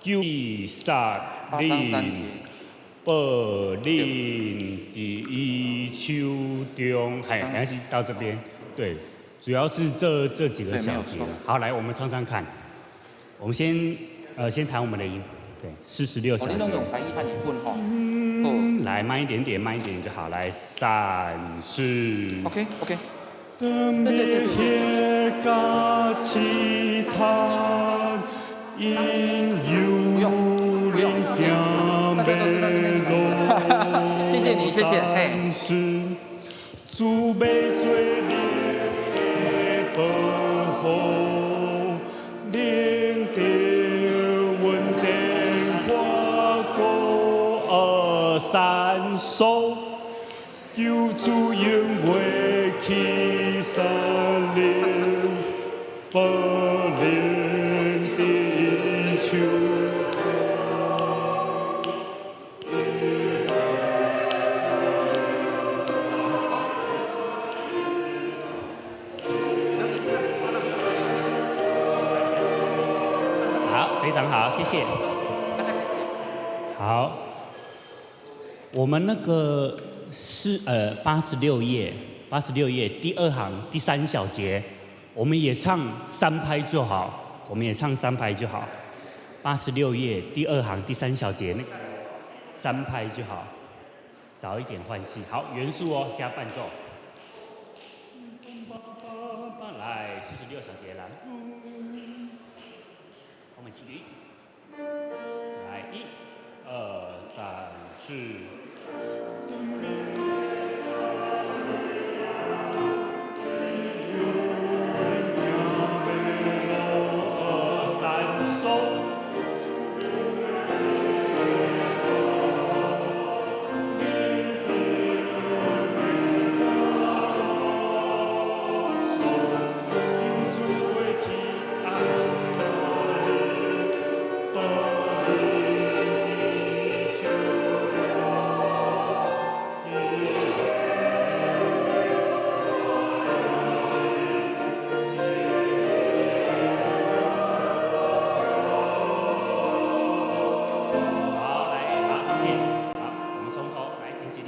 救殺八章三恁節。保恁佇伊手中，嘿，沒關係，到這邊，對，主要是這幾個小節。好，來，我們唱唱看。我們先彈我們的音，對，46小節。你攏用台語和日本吼。嗯，來，慢一點點，慢一點就好。來，三四。 OK。對對對。試探，引誘恁行迷路。謝謝你，謝謝。嘿。主欲做恁的保護，領著穩定跨過山藪，求主永袂棄殺恁，保恁佇伊手。好，非常好，謝謝。好，我們那個是八十六頁，八十六頁第二行第三小節，我們也唱三拍就好，我們也唱三拍就好。八十六頁第二行第三小節，那個三拍就好，早一點換氣。好，元素哦，加伴奏。來，46小節來，我們起立，來，一、二、三、四。好，來，好，謝謝。好，我們從頭來，請起立。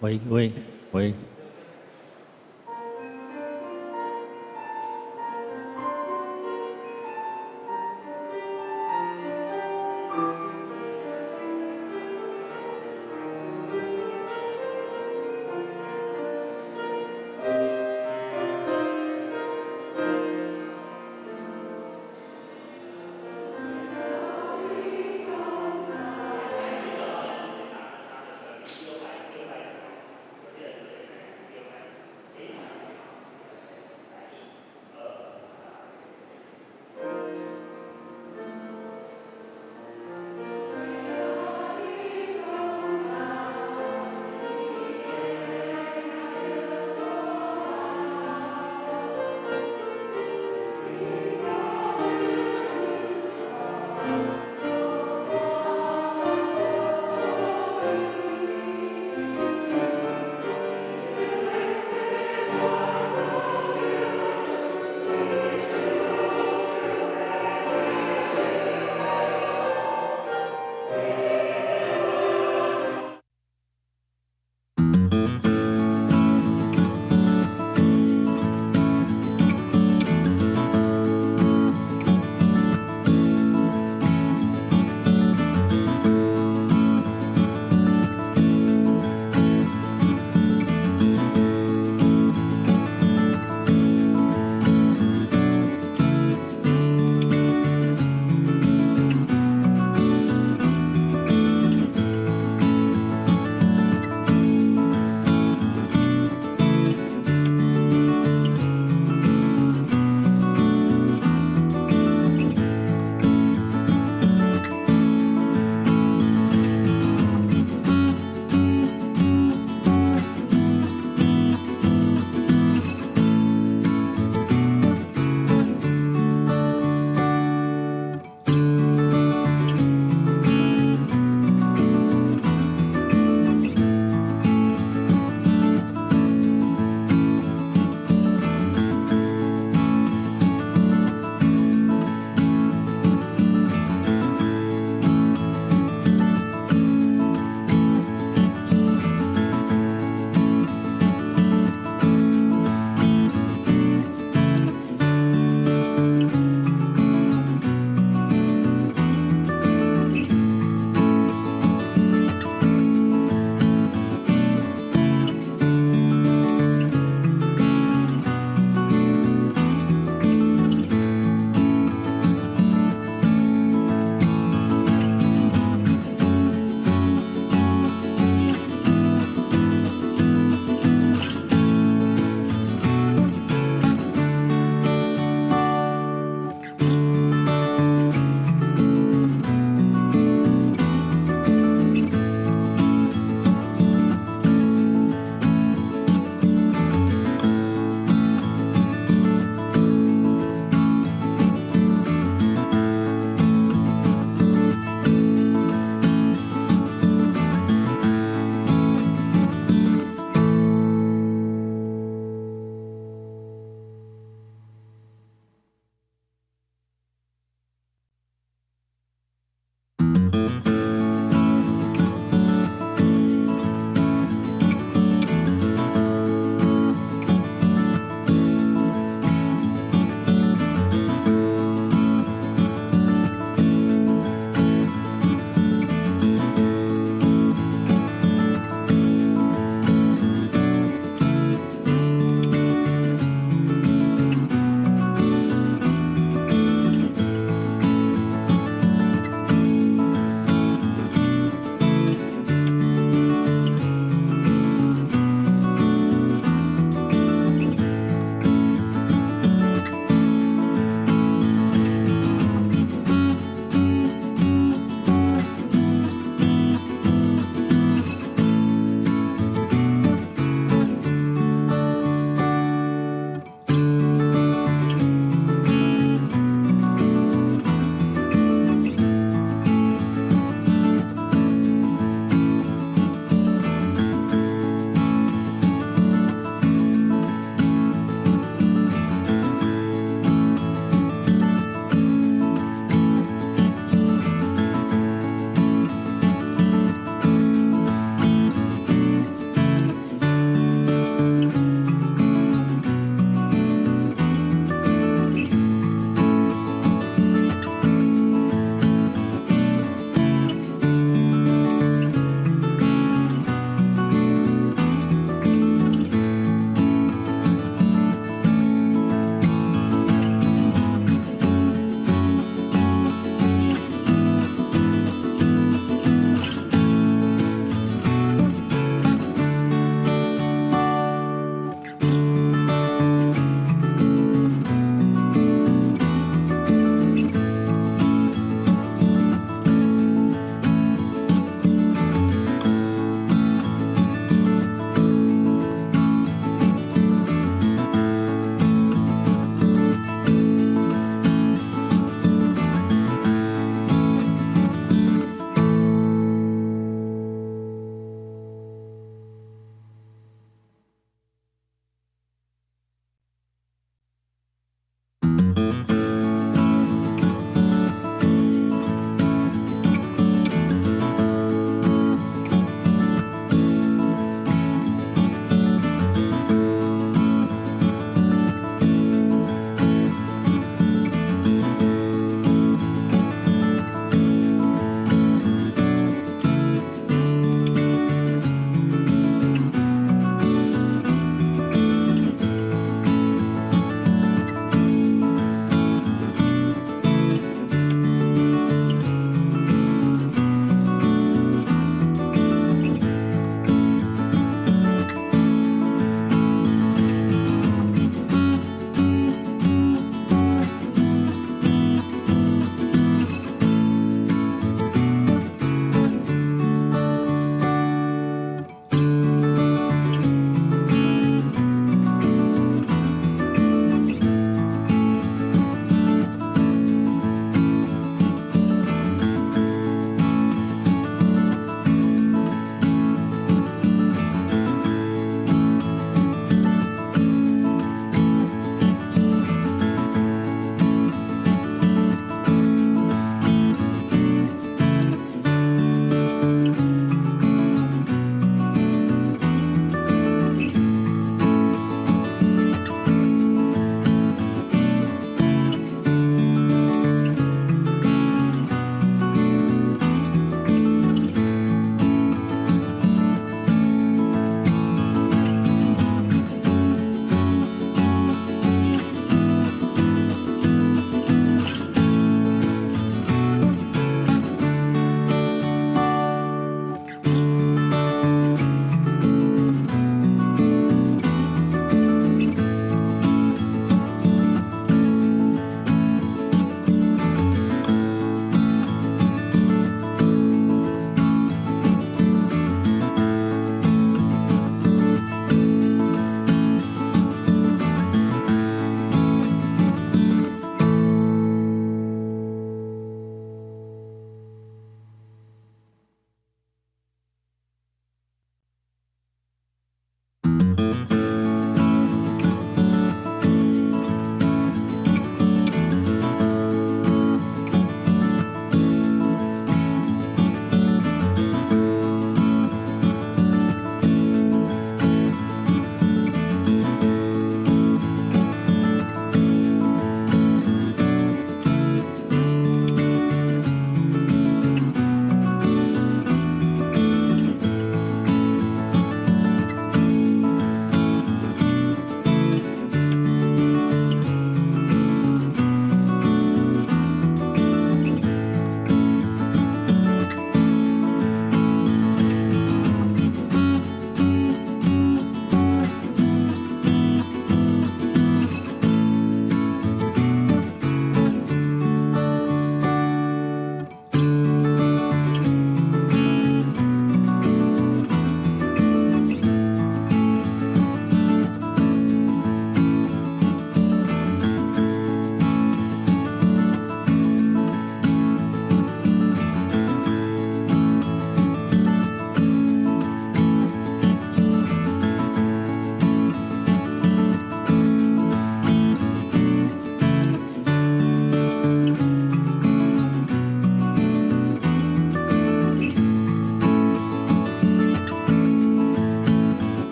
喂喂喂。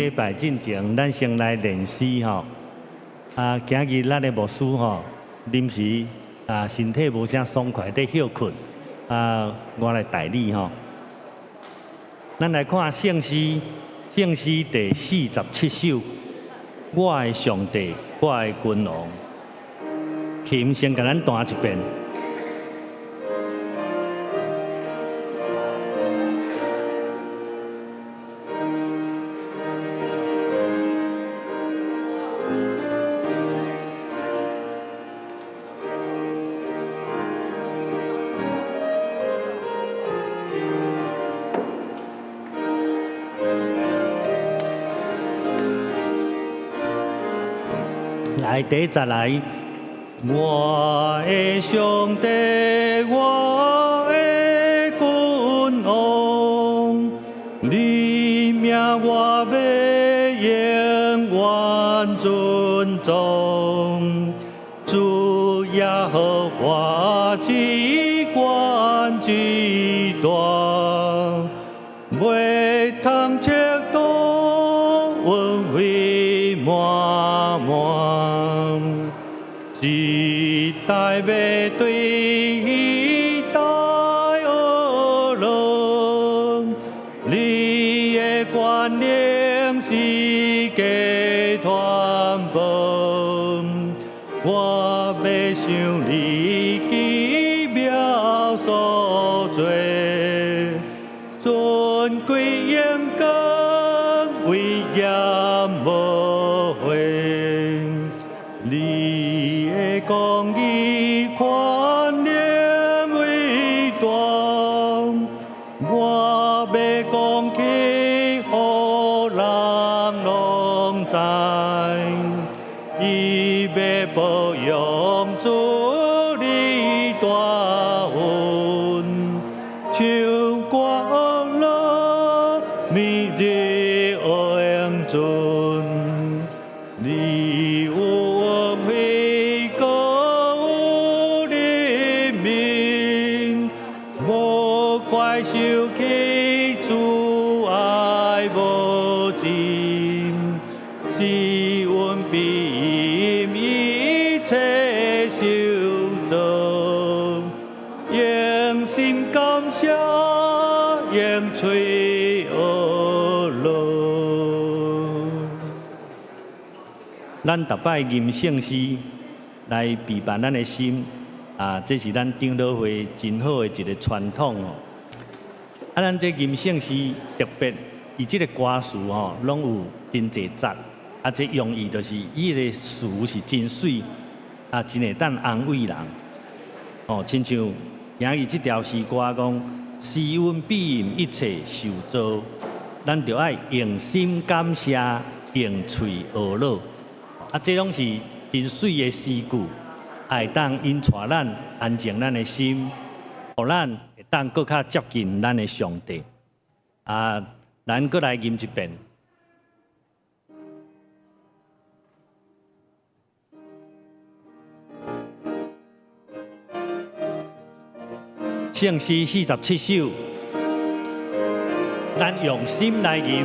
禮拜進前，咱先來練詩吼。啊，今日咱的牧師吼，臨時啊身體無啥爽快，佇歇睏。啊，我來代理吼。咱來看聖詩，聖詩第47首。我的上帝，我的君王。琴先共咱彈一遍。來，第一節來。我的上帝，我的君王，你名我欲永遠尊崇。主耶和華至懸至大，袂通測度恩惠滿滿。一代欲對彼代學樂，你的權能世界傳播，我欲想你奇妙所作，尊貴榮光威嚴無悔。你的公義權能偉大，我欲講起，予人攏知。伊欲保養主你大恩，唱歌樂，每日永存。你有恩惠，閣有憐憫，無怪受氣，慈愛無盡，施恩庇蔭一切受造，用心感謝，用喙學樂。咱逐擺吟聖詩來備辦咱的心，啊，這是咱長老會真好的一個傳統哦。啊，咱這吟聖詩特別，伊這個歌詞吼，攏有真濟節，啊，這用意就是伊的詞是真媠，啊，真會當安慰人。哦，親像今日這條詩歌講，施恩庇蔭一切受造，咱著愛用心感謝，用喙學樂。啊，這攏是真媠的詩句，會當引帶咱安靜咱的心，予咱會當閣較接近咱的上帝。啊，咱閣來吟一遍。聖詩47首，咱用心來吟。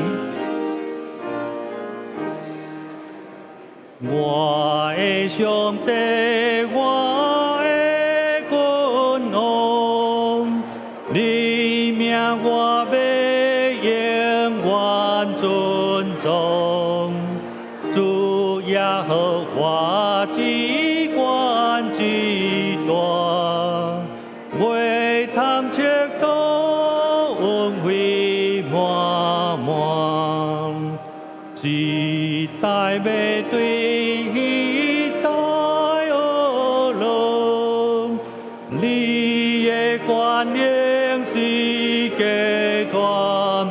我的上帝，我的君王，你名我欲永遠尊崇。主耶和華至懸至大，袂通測度恩惠滿滿。一代欲對彼代學樂，你的權能世界傳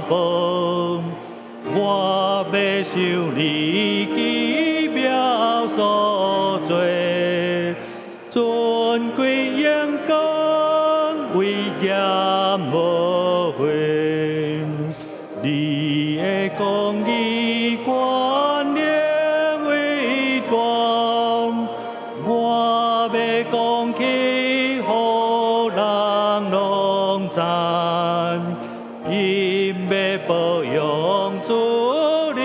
播，我欲想你奇妙所作，尊貴榮光威嚴無悔。你的公義權能偉大，我欲講起，予人攏知。𪜶欲保養主你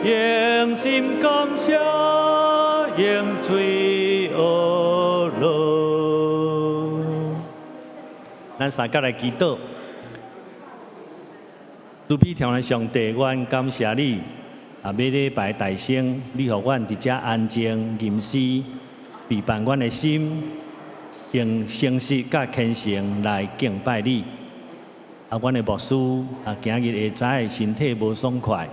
用心感謝，用喙學樂。咱三甲來祈禱，慈悲疼的上帝，阮感謝你。啊，每禮拜大聲，你予阮佇遮安靜吟詩，備辦阮的心，用誠實佮虔誠來敬拜你。啊，阮的牧師啊，今日下早身體無爽快，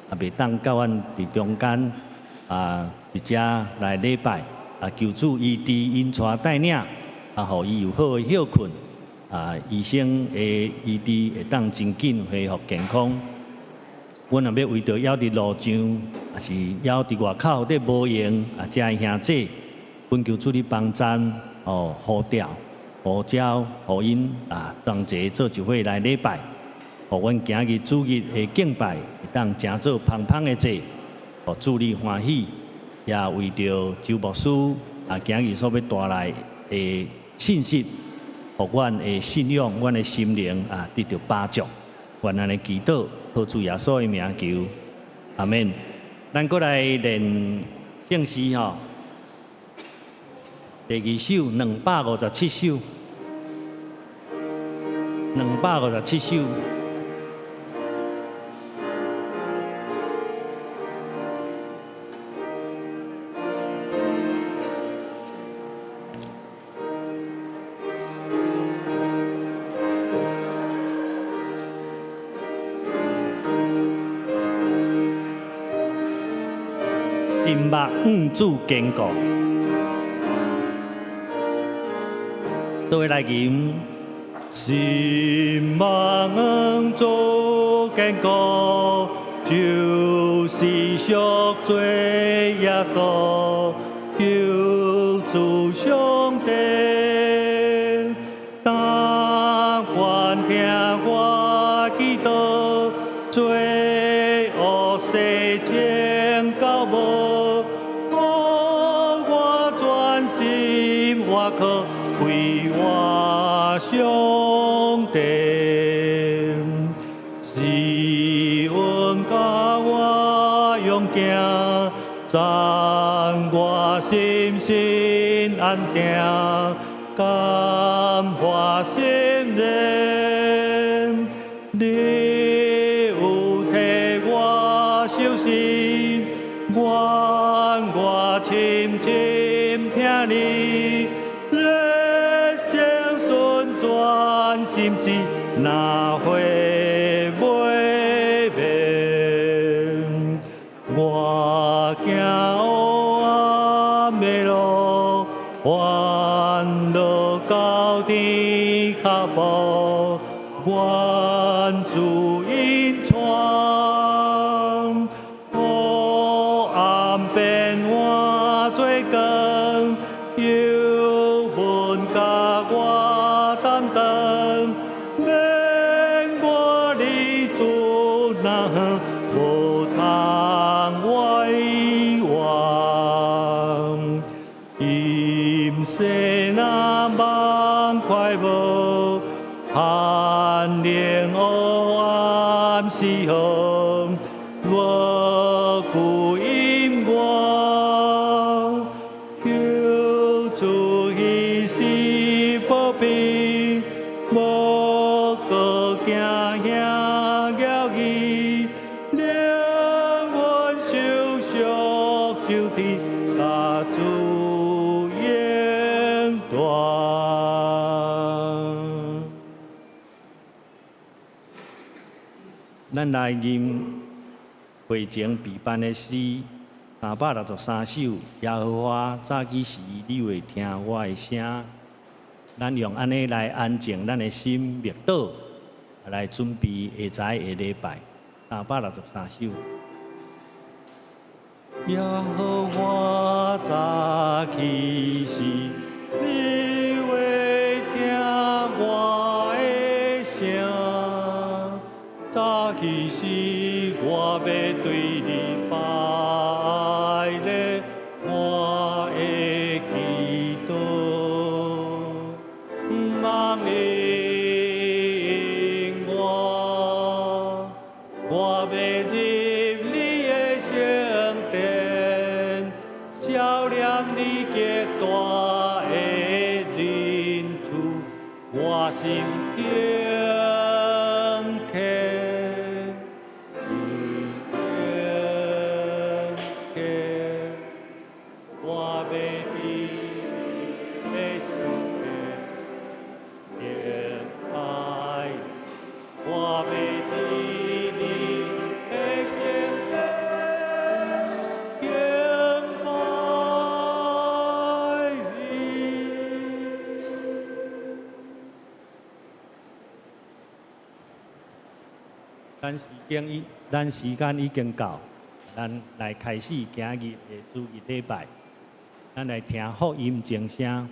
啊，袂當佮阮佇中間啊，佇遮來禮拜。啊，求主醫治𪜶帶帶領，啊，予伊有好的歇睏。啊，醫生的醫治會當真緊恢復健康。阮若欲為著猶佇路上，抑是猶佇外口咧無閒，啊，遮的兄弟，懇求主你幫贊，哦，呼召、呼召，予𪜶啊同齊做一伙來禮拜，予阮今日主日的敬拜會當成做芳芳的祭，予主你歡喜，也為著周牧師啊，今日所欲帶來的信息，予阮的信仰、阮的心靈啊得著幫助。願按呢祈禱，靠主耶穌的名求，阿們。咱閣來練聖詩吼，第二首257首，257首。心目向主堅固，做伙來吟。心目向主堅固，就是贖罪耶穌，救主上帝。但願聽我祈禱，罪惡洗淨到無，予我專心倚靠，歸我上帝。施恩教我勇行，讚我心神安定，感化心靈。你有替我受死，願我深深疼你，熱誠順全心志，哪會袂變？我行黑暗的路，歡樂到天腳步，願主引帶，黑暗變換做光，油溫佮我擔當，免我離主若遠，無通遺忘。今世若夢快無，寒冷黑暗時候，若顧因我，求主彼是保庇，無閣驚嚇驕疑，靈魂受贖就佇佮主永住。咱來吟會前備辦的詩363首，耶和華早起時，你會聽我的聲。咱用按呢來安靜咱的心，默禱，來準備下早的禮拜。363首。耶和華早起時，你會聽我的聲。早起時，我欲對你拜禮，我的祈禱，毋通應我，我欲入你的聖咱時間已經到，咱來開始今日的主日禮拜。咱來聽福音鐘聲。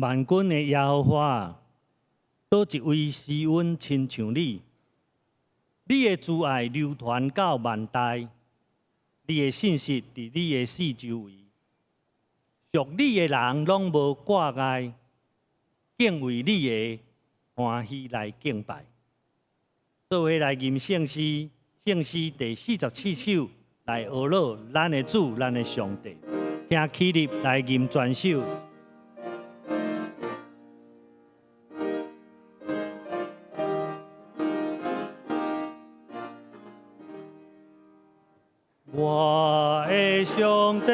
萬軍的耶和華，佗一位施恩親像你？你的慈愛流傳到萬代，你的信實佇你的四周圍。屬你的人攏無掛礙，敬畏你的歡喜來敬拜。做伙來吟聖詩，聖詩第47首來呵咾咱的主，咱的上帝。聽起立來吟全首。我的上帝，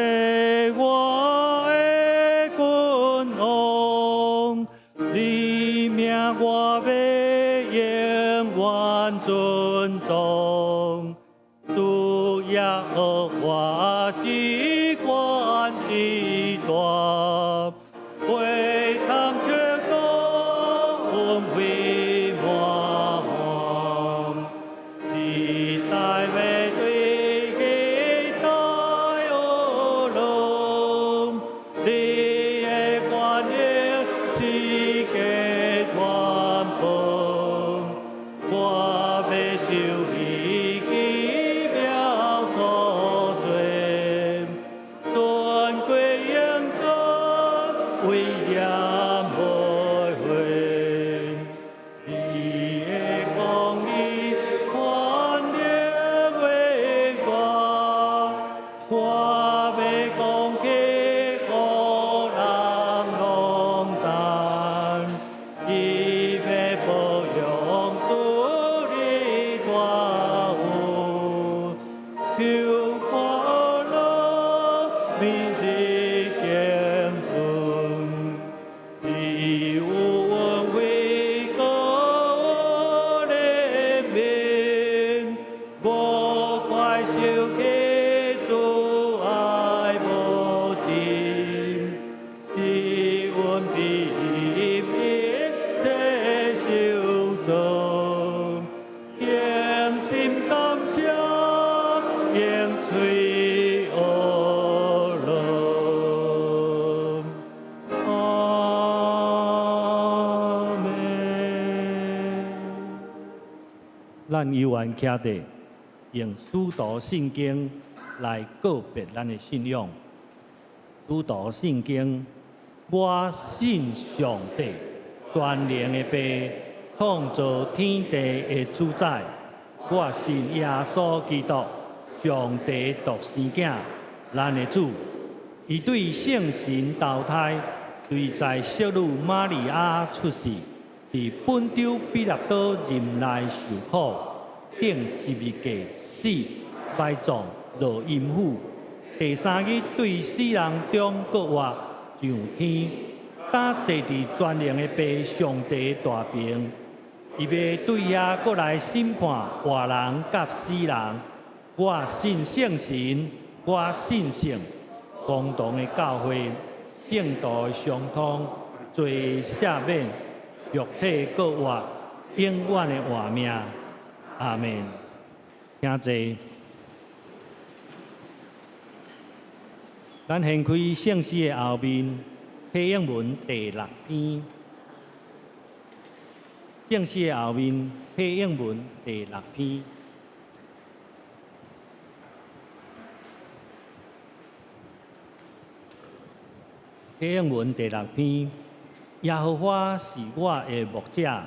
我的君王，你名我欲永遠尊崇。主耶和華至懸至大，會堂全國威滿滿，時代欲對彼大呵咾，你的權能世界傳播，我欲受你奇妙所做，尊貴榮耀威嚴無限，你的公義權能偉大，我欲講起予人攏知，伊欲保養主你大能，咱猶原徛佇用使徒信經來告白咱的信仰。使徒信經，我信上帝，全能的父，創造天地的主宰。我信耶穌基督，上帝獨生囝，咱的主。伊對聖神投胎，對在聖女瑪利亞出世，佇本丟彼拉多任內受苦，釘十字架死，埋葬，落陰府。第三日對死人中復活，上天，搭坐佇全能的父上帝大爿。伊欲對遐閣來審判活人佮死人。我信聖神，我信聖公同的教會，聖徒的相通，罪赦免，肉體復活，永遠的活命。阿門。請坐。咱掀開聖詩的後面，啟應文第六篇。聖詩的後面，啟應文第六篇。啟應文第六篇，耶和華是我的牧者，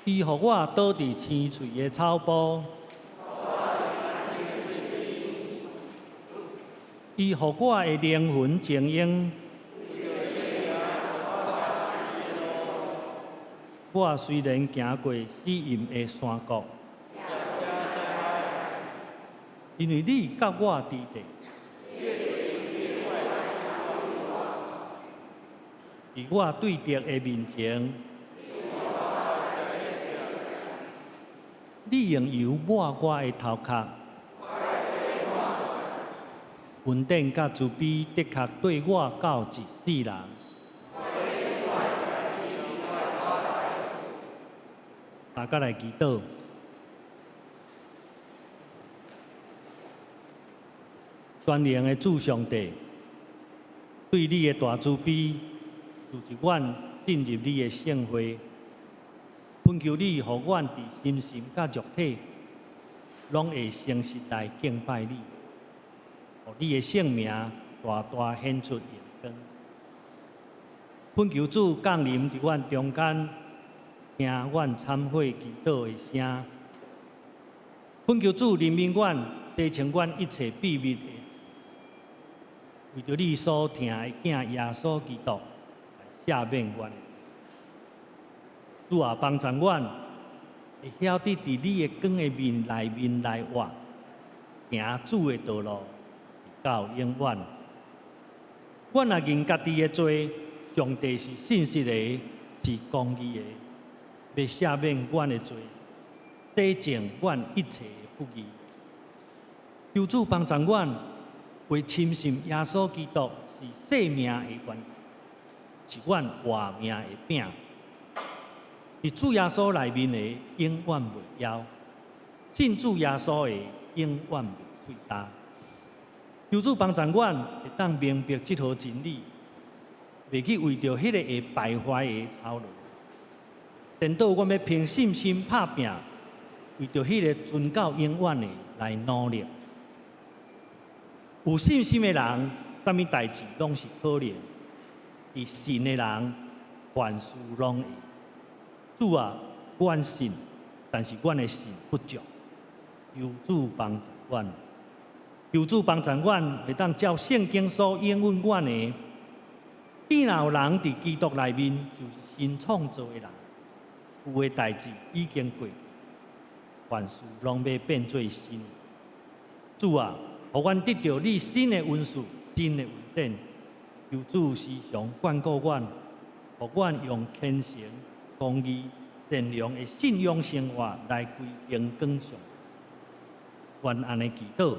伊予我倒佇青翠的草埔，伊予我的靈魂晶瑩。我雖然行過死蔭的山谷，因為你佮我佇咧。佇我對敵的面前，你用油抹我的頭殼，恩典佮慈悲的確綴我到一世人。大家來祈禱。全能的主上帝，對你的大慈悲，賜予阮進入你的聖會，懇求你，予阮佇心神佮肉體，攏會誠實來敬拜你，予你的聖名大大顯出榮光。懇求主降臨佇阮中間，聽阮懺悔祈禱的聲。懇求主憐憫阮，洗清阮一切秘密的，為著你所疼的囝耶穌基督來赦免阮。主啊，幫助阮會曉得佇你的光的面內面來活，行主的道路，到永遠。阮若認家己的罪，上帝是信實的，是公義的，欲赦免阮的罪，洗淨阮一切的不義。求主幫助阮，會深信耶穌基督是生命的源頭，是阮活命的餅。佇主耶穌內面的永遠袂枵，信主耶穌的永遠袂喙焦。求主幫助阮會當明白這套真理，袂去為著彼個會敗壞的操勞。顛倒阮欲憑信心拍拚，為著彼个存到永遠的來努力。有信心的人，啥物代誌攏是可能；佇信的人，凡事攏會。主啊，阮信，但是阮的信不足，求主幫助阮。求主幫助阮，會當照聖經所應允阮的。既若有人佇基督內面，就是新創造的人，舊的代誌已經過去，凡事攏欲變做新。主啊，予阮得著你新的恩賜、新的恩典。求主時常眷顧阮，予阮用虔誠、公義、善良的信仰生活來歸榮光上帝。阮按呢祈禱，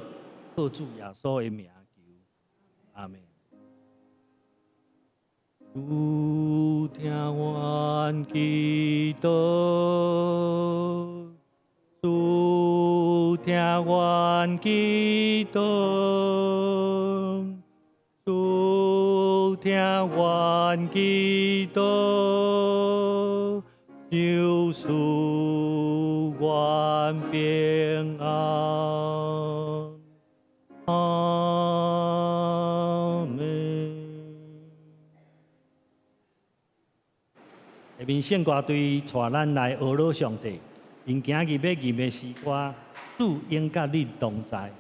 靠主耶穌的名求，阿們。主聽阮祈禱，主聽阮祈禱，主聽阮祈禱，救贖願平安。阿們。下面聖歌隊帶咱來呵咾上帝，𪜶今日欲吟的詩歌，主永佮你同在。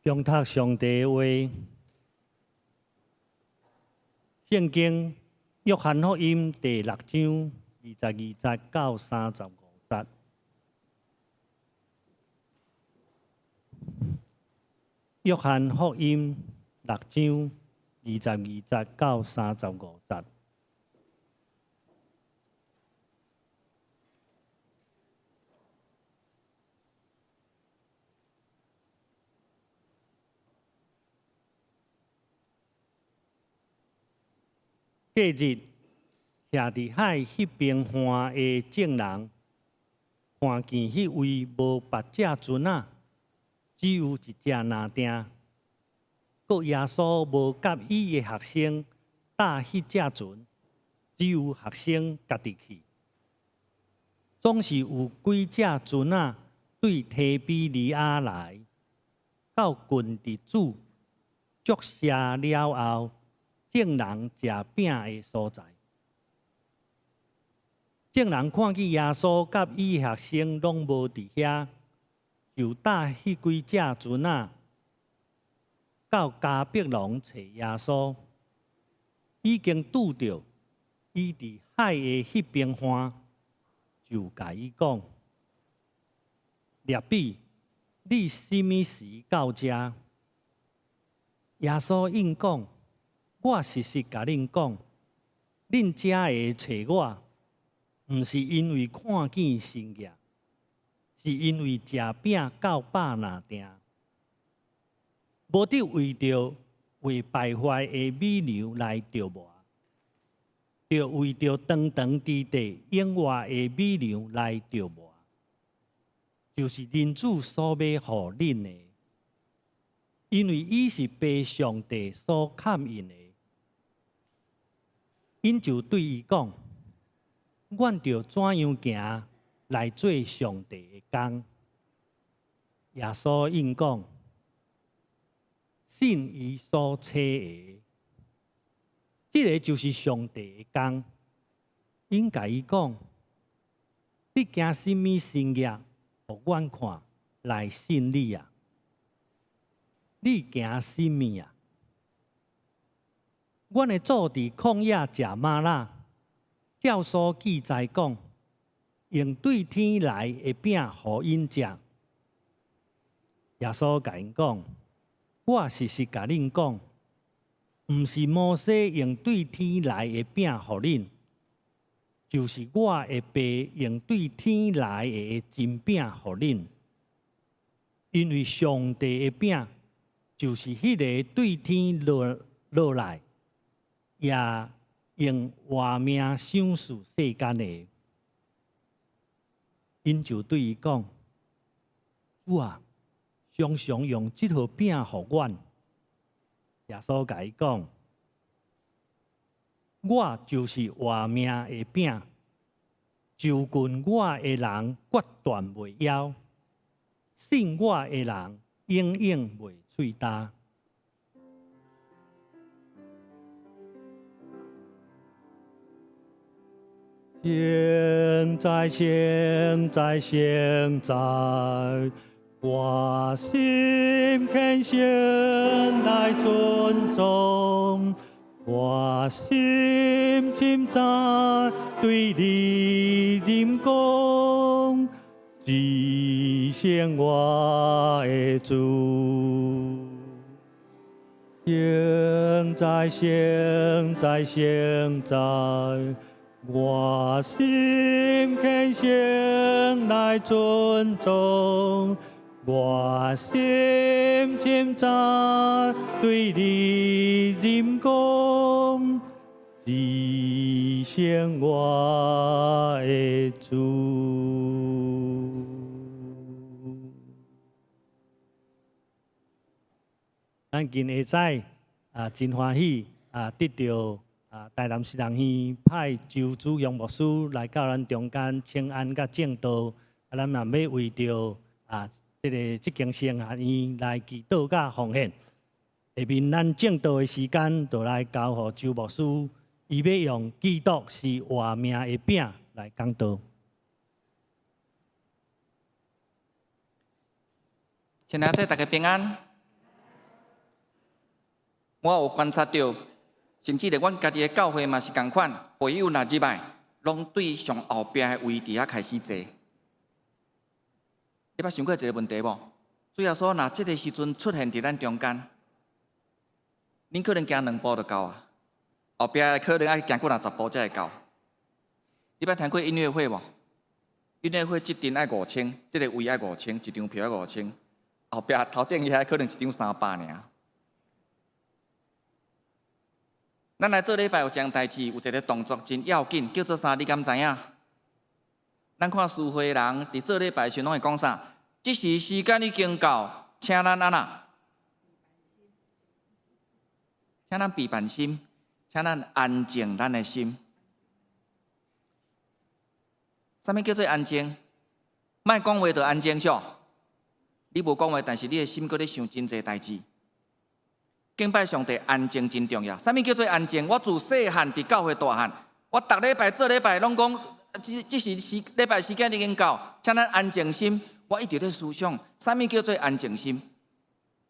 誦讀上帝的話，聖經約翰福音第六章22節到35節。約翰福音六章22節到35節。隔日，徛佇海彼邊岸的眾人，看見彼位無八隻船仔，只有一隻爾定。閣耶穌無佮伊的學生搭彼隻船，只有學生家己去。總是有幾隻船仔對提比哩亞來，到近佇主祝謝了後，眾人食餅的所在。眾人看見耶穌佮伊學生攏無佇遐，就搭彼幾隻船仔到迦百農揣耶穌，已經拄著伊佇海的彼邊岸，就共伊講：辣彼，你啥物時到遮？耶穌應講：我實實共恁講，恁遮會揣我，毋是因為看見神跡，是因為食餅到飽若定。無得為著未敗壞的米糧來琢磨，著為著長長佇地永活的米糧來琢磨，就是人子所欲予恁的，因為伊是父上帝所崁印的。𪜶就對伊講：阮著怎樣行來做上帝的工？耶穌應講：信伊所差的，這个就是上帝的工。𪜶共伊講：你行啥物神跡，予阮看來信你啊？你行啥物啊？阮的祖佇曠野食嗎哪，照所記載講，用對天來的餅予𪜶食。耶穌共𪜶講：我實實共恁講，毋是摩西用對天來的餅予恁，就是我的爸用對天來的真餅予恁。因為上帝的餅就是彼个對天落落來，也用活命賞賜世間的。𪜶就對伊講：主啊，常常用這號餅予阮。耶穌共伊講：我就是活命的餅，就近我的人決斷袂枵，信我的人永遠袂喙焦。聖哉，聖哉，聖哉，我心虔誠來尊崇，我心深知對你認講，至聖我的主。聖哉，聖哉，聖哉，我心虔誠來尊崇，我心深知對你認講，至聖我的主。咱今下早啊，真歡喜啊，得著啊，台南實人院派周主陽牧師來到咱中間請安佮證道，啊，咱嘛欲為著啊，這个這間神學院來祈禱佮奉獻。下面咱證道的時間，就來交予周牧師，伊欲用基督是活命的餅來講道。親愛的大家平安。我有觀察著，甚至連阮家己的教會嘛是仝款，會友若入來，攏對上後壁的位置遐開始坐。你捌想過一个問題無？主耶穌若這个時陣出現佇咱中間，恁可能行兩步就夠啊，後壁的可能愛行幾若十步才會到。你捌聽過音樂會無？音樂會這陣愛5000，這个位愛五千，一張票愛五千，後壁頭頂遐可能一張300爾。咱來做禮拜有一項代誌，有一个動作真要緊，叫做啥？你敢知影？咱看司會人佇做禮拜時攏會講啥？這時時間已經到，請咱按怎？請咱閉辦心，請咱安靜咱的心。啥物叫做安靜？莫講話就安靜少。你無講話，但是你的心閣咧想真濟代誌。敬拜上帝，安靜真重要。啥物叫做安靜？我自細漢佇教會大漢，我逐禮拜做禮拜攏講，這是時禮拜時間已經到，請咱安靜心。我一直咧思想，啥物叫做安靜心？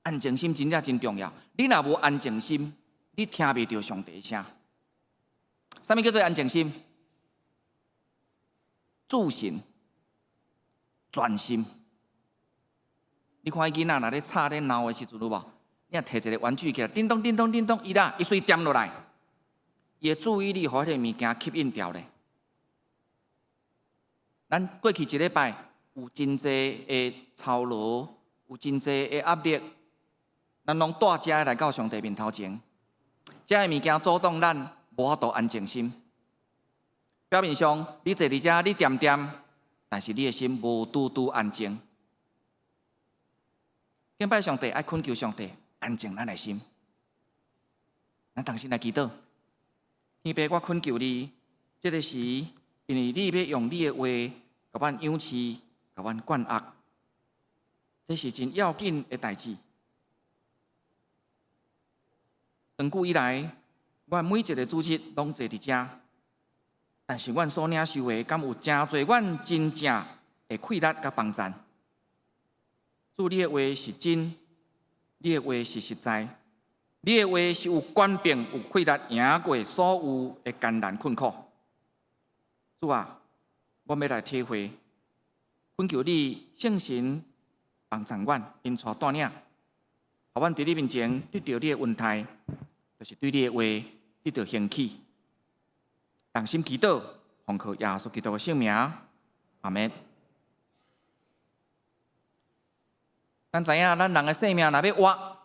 安靜心真正真重要。你若無安靜心，你聽袂著上帝聲。啥物叫做安靜心？注神、專心。你看彼囡仔若咧吵咧鬧的時陣有無？你若提一个玩具起來，叮咚叮咚叮咚，伊啦，伊隨恬落來，伊的注意力予彼个物件吸引著咧。咱過去一禮拜有真濟的操勞，有真濟的壓力，咱攏帶遮來到上帝面頭前，遮的物件阻擋咱無法度安靜心。表面上你坐佇遮，你恬恬，但是你的心無拄拄安靜。敬拜上帝，愛懇求上帝安靜咱的心。咱同心來祈禱，天父，我懇求你，這个時，因為你欲用你的話，共阮養飼，共阮灌壓，這是真要緊的代誌。長久以來，阮每一个主日攏坐佇遮，但是阮所領受的，敢有誠濟阮真正的氣力佮幫贊。主，你的話是真，你的話是實在，你的話是有權柄、有氣力贏過所有的艱難困苦。主啊，我欲來體會，懇求你聖神幫助阮，引帶帶領，予阮佇你面前得著你的恩待，就是對你的話得著興趣。同心祈禱，奉靠耶穌基督的聖名，阿門。咱知影，咱人的生命若欲活，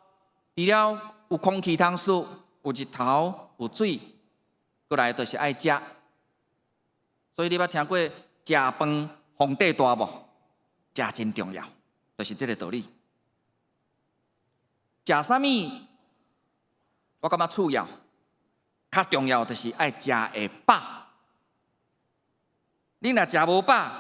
除了有空氣通吸，有日頭，有水，閣來就是愛食。所以你捌聽過食飯皇帝大無？食真重要，就是這个道理。食啥物？我感覺次要，較重要就是愛食會飽。你若食無飽，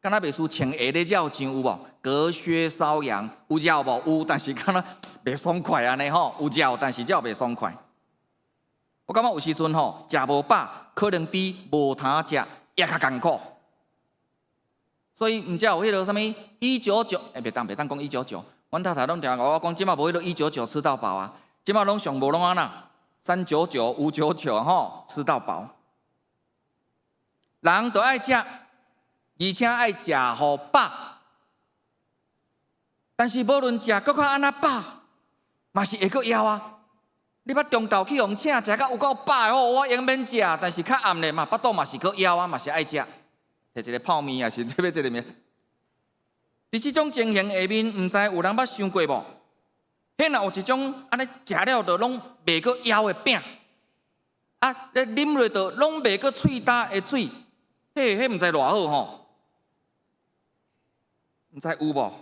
敢若袂輸穿鞋咧繞牆有無？隔靴搔癢有繞無？有，但是敢若袂爽快按呢吼？有繞，但是繞袂爽快。我感覺有時陣吼，食無飽，可能比無通食也較艱苦。所以毋才有彼个啥物199，欸，袂當講一九九。阮太太攏定共我講，這馬無彼个一九九吃到飽啊，這馬攏上無攏按怎？399、599吼，吃到飽。人都愛食，而且愛食予飽。但是無論食閣較按怎飽，嘛是會閣枵啊！你捌中晝去予人請食甲有夠飽的吼，我永免食，但是較暗咧嘛，腹肚嘛是閣枵啊，嘛是愛食。提一个泡麵，抑是欲這个物。佇這種情形下面，毋知有人捌想過無？彼若有一種按呢食了就攏袂閣枵的餅，啊，咧啉落就攏袂閣喙焦的水，彼毋知偌好吼？毋知有無？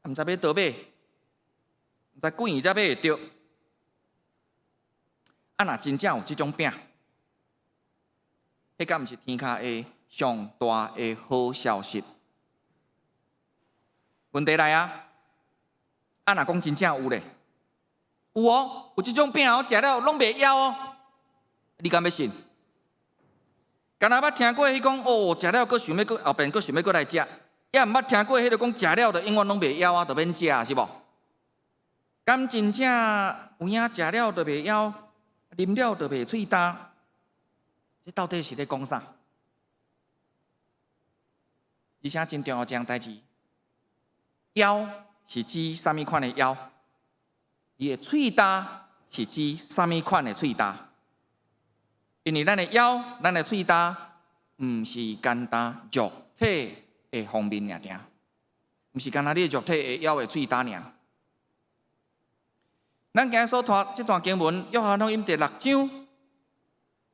毋知欲佗買，毋知幾年才買會著。啊，若真正有這種餅，彼敢毋是天跤下上大的好消息？問題來啊！啊，若講真正有咧，有哦，有這種餅哦，食了攏袂枵哦，你敢欲信？敢若捌聽過彼講哦，食了閣想欲閣後邊閣想欲閣來食，也毋捌聽過彼个講食了就永遠攏袂枵啊，就免食是無？敢真正有影食了就袂枵，啉了就袂喙焦？這到底是咧講啥？而且真重要一項代誌，枵是指啥物款的枵？伊的喙焦是指啥物款的喙焦？因為咱的枵、咱的喙焦，毋是干焦肉體的方面爾爾，毋是干焦你的肉體會枵會喙焦爾。咱今日所讀這段經文，約翰福音第六章，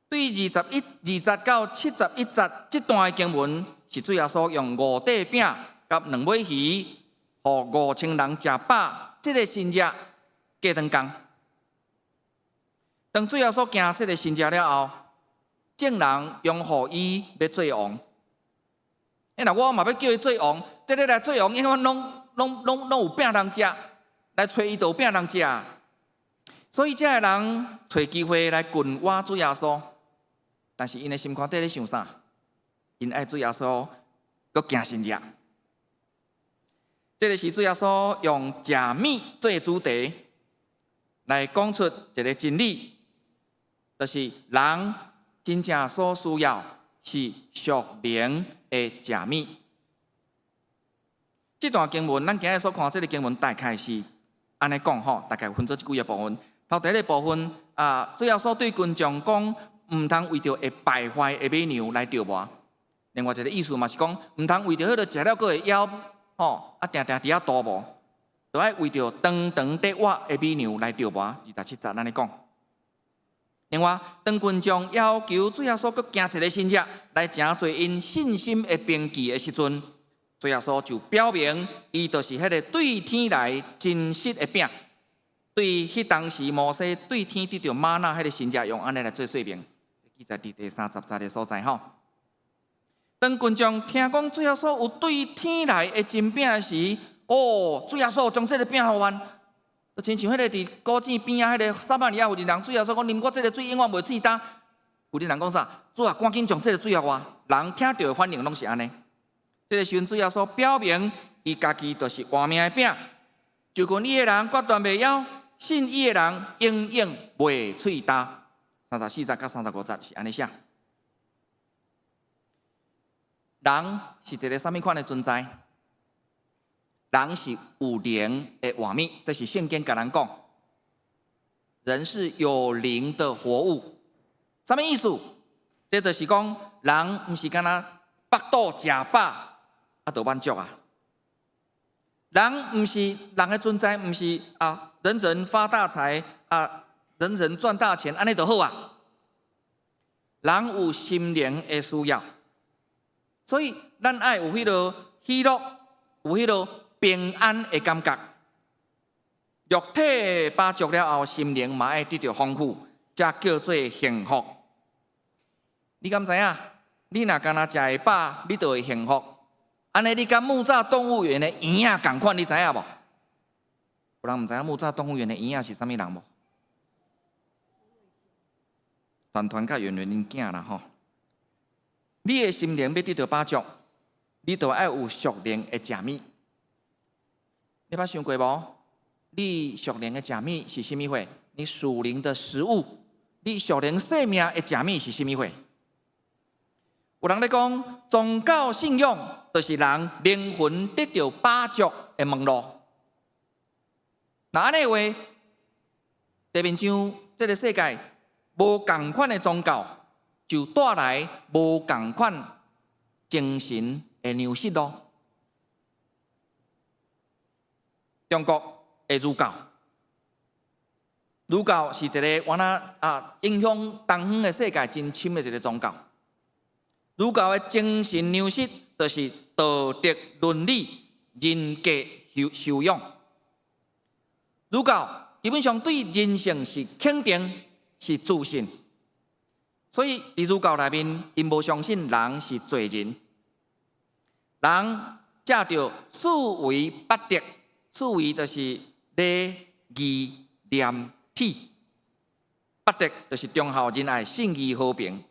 對21、2節到71節這段的經文，是主耶穌用五塊餅佮兩尾魚，予5000人食飽，這个神跡過轉工。當主耶穌行這个神跡了後，眾人擁護伊欲做王。欸，若我嘛欲叫伊做王，這个來做王，永遠攏有餅通食，來揣伊就有餅通食。所以這个人揣機會來困惑主耶穌，但是𪜶的心肝底咧想啥？𪜶愛主耶穌閣行神跡。這个是主耶穌用食物做主題來講出一个真理，就是人真正所需要是屬靈的食物。這段經文，咱今日所看這个經文，大概是按呢講吼，大概分做這幾个部分。頭第一个部分啊，主耶穌對群眾講，毋通為著會敗壞的美牛來著魔。另外一个意思嘛是講，毋通為著彼个食了閣會枵，吼，啊，定定佇遐肚無，就愛為著長長得活的美牛來著魔。27節按呢講。另外，當群眾要求主耶穌閣行一个神跡來成就𪜶信心的憑據的時陣，主耶穌就表明，伊就是彼个對天來真實的餅。對彼當時摩西對天得著瑪納彼个神跡，用按呢來做說明。記載佇第30節的所在吼。當群眾聽講主耶穌有對天來的真餅時，哦，主耶穌將這个餅予阮，就親像彼个佇古井邊仔彼个撒瑪利亞婦人，主耶穌講啉我這个水永遠袂喙焦。婦人講啥？主啊，趕緊將這个水予我。人聽著的反應攏是按呢。這个時陣主耶穌表明，伊家己就是活命的餅，就近伊的人決斷袂枵，信伊的人永遠袂喙焦。34節佮35節是按呢寫。人是一個啥物款的存在？人是有靈的活物，這是聖經共咱講。人是有靈的活物，啥物意思？這就是講，人毋是干焦腹肚食飽，啊，就滿足啊。人毋是人的存在，毋是啊，人人發大財啊，人人賺大錢，按呢就好啊。人有心靈的需要。所以，咱愛有彼个喜樂，有彼个平安的感覺。肉體飽足了後，心靈嘛愛得著豐富，才叫做幸福。你敢知影？你若干焦食會飽，你就會幸福。按呢，你佮木柵動物園的鷹仔仝款，你知影無？有人毋知影木柵動物園的鷹仔是啥物人無？團團佮圓圓𪜶囝啦吼。你的心靈欲得著飽足，你就愛有屬靈的食物。你捌想過無？你屬靈的食物是啥物貨？你屬靈的食物，你屬靈生命的食物是啥物貨？有人咧講，宗教信仰就是人靈魂得著飽足的門路。若按呢話，地面上這个世界無仝款的宗教，就帶來無仝款精神的糧食囉。中國的儒教，儒教是一个原來啊影響東方的世界真深的一个宗教。儒教的精神糧食就是道德倫理、人格修養。儒教基本上對人性是肯定、是自信。所以佇儒教內面，𪜶無相信人是罪人，人藉著四維八德，四維就是禮義廉恥，八德就是忠孝仁愛信義和平，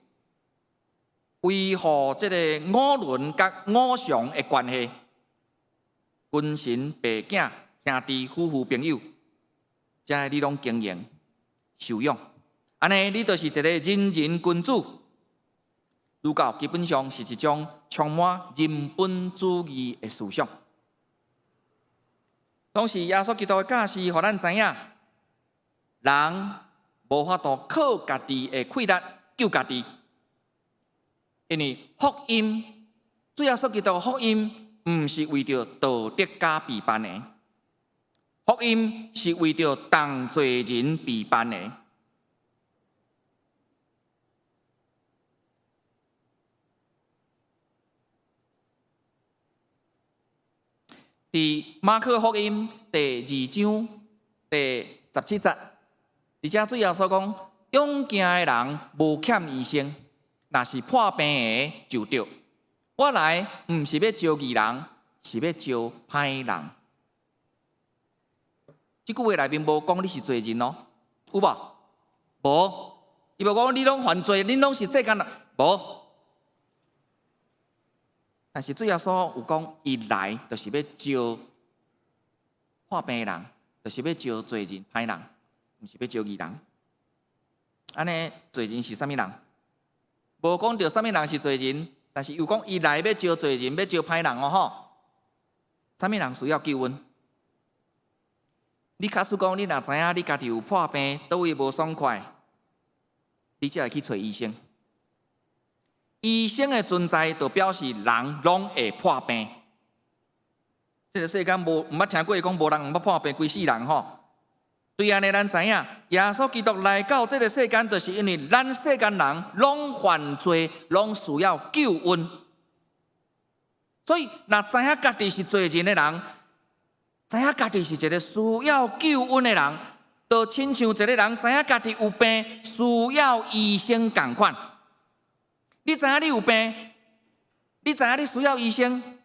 維護這個五倫佮五常的關係，君臣爸囝兄弟夫婦朋友，這个你攏經營修養。按呢，你就是一个仁人君子。儒教基本上是一種充滿人本主義的思想。當時耶穌基督的教示，予咱知影，人無法度靠家己的氣力救家己，因為福音，主耶穌基督的福音，毋是為著道德家備辦的，福音是為著同罪人備辦的。佇馬可福音第2章第17節，佇遮主耶穌講：勇健的人無欠醫生，若是破病的就著。我來毋是欲召義人，是欲召歹人。這句話內面無講你是罪人哦，有無？無，伊無講你攏犯罪，恁攏是世間人，無。但是主耶穌有講，伊來就是欲召破病的人，就是欲召罪人、歹人，毋是欲召義人。按呢，罪人是啥物人？無講著啥物人是罪人，但是有講伊來欲召罪人，欲召歹人哦吼。啥物人需要救恩？你假使講你若知影你家己有破病，佗位無爽快，你才會去揣醫生。醫生的存在，就表示人攏會破病。這个世間無毋捌聽過講無人毋捌破病，規世人吼。對按呢，咱知影，耶穌基督來到這个世間，就是因為咱世間人攏犯罪，攏需要救恩。所以，若知影家己是罪人的人，知影家己是一个需要救恩的人，就親像一个人知影家己有病，需要醫生仝款。你知影你有病，你知影你需要醫生，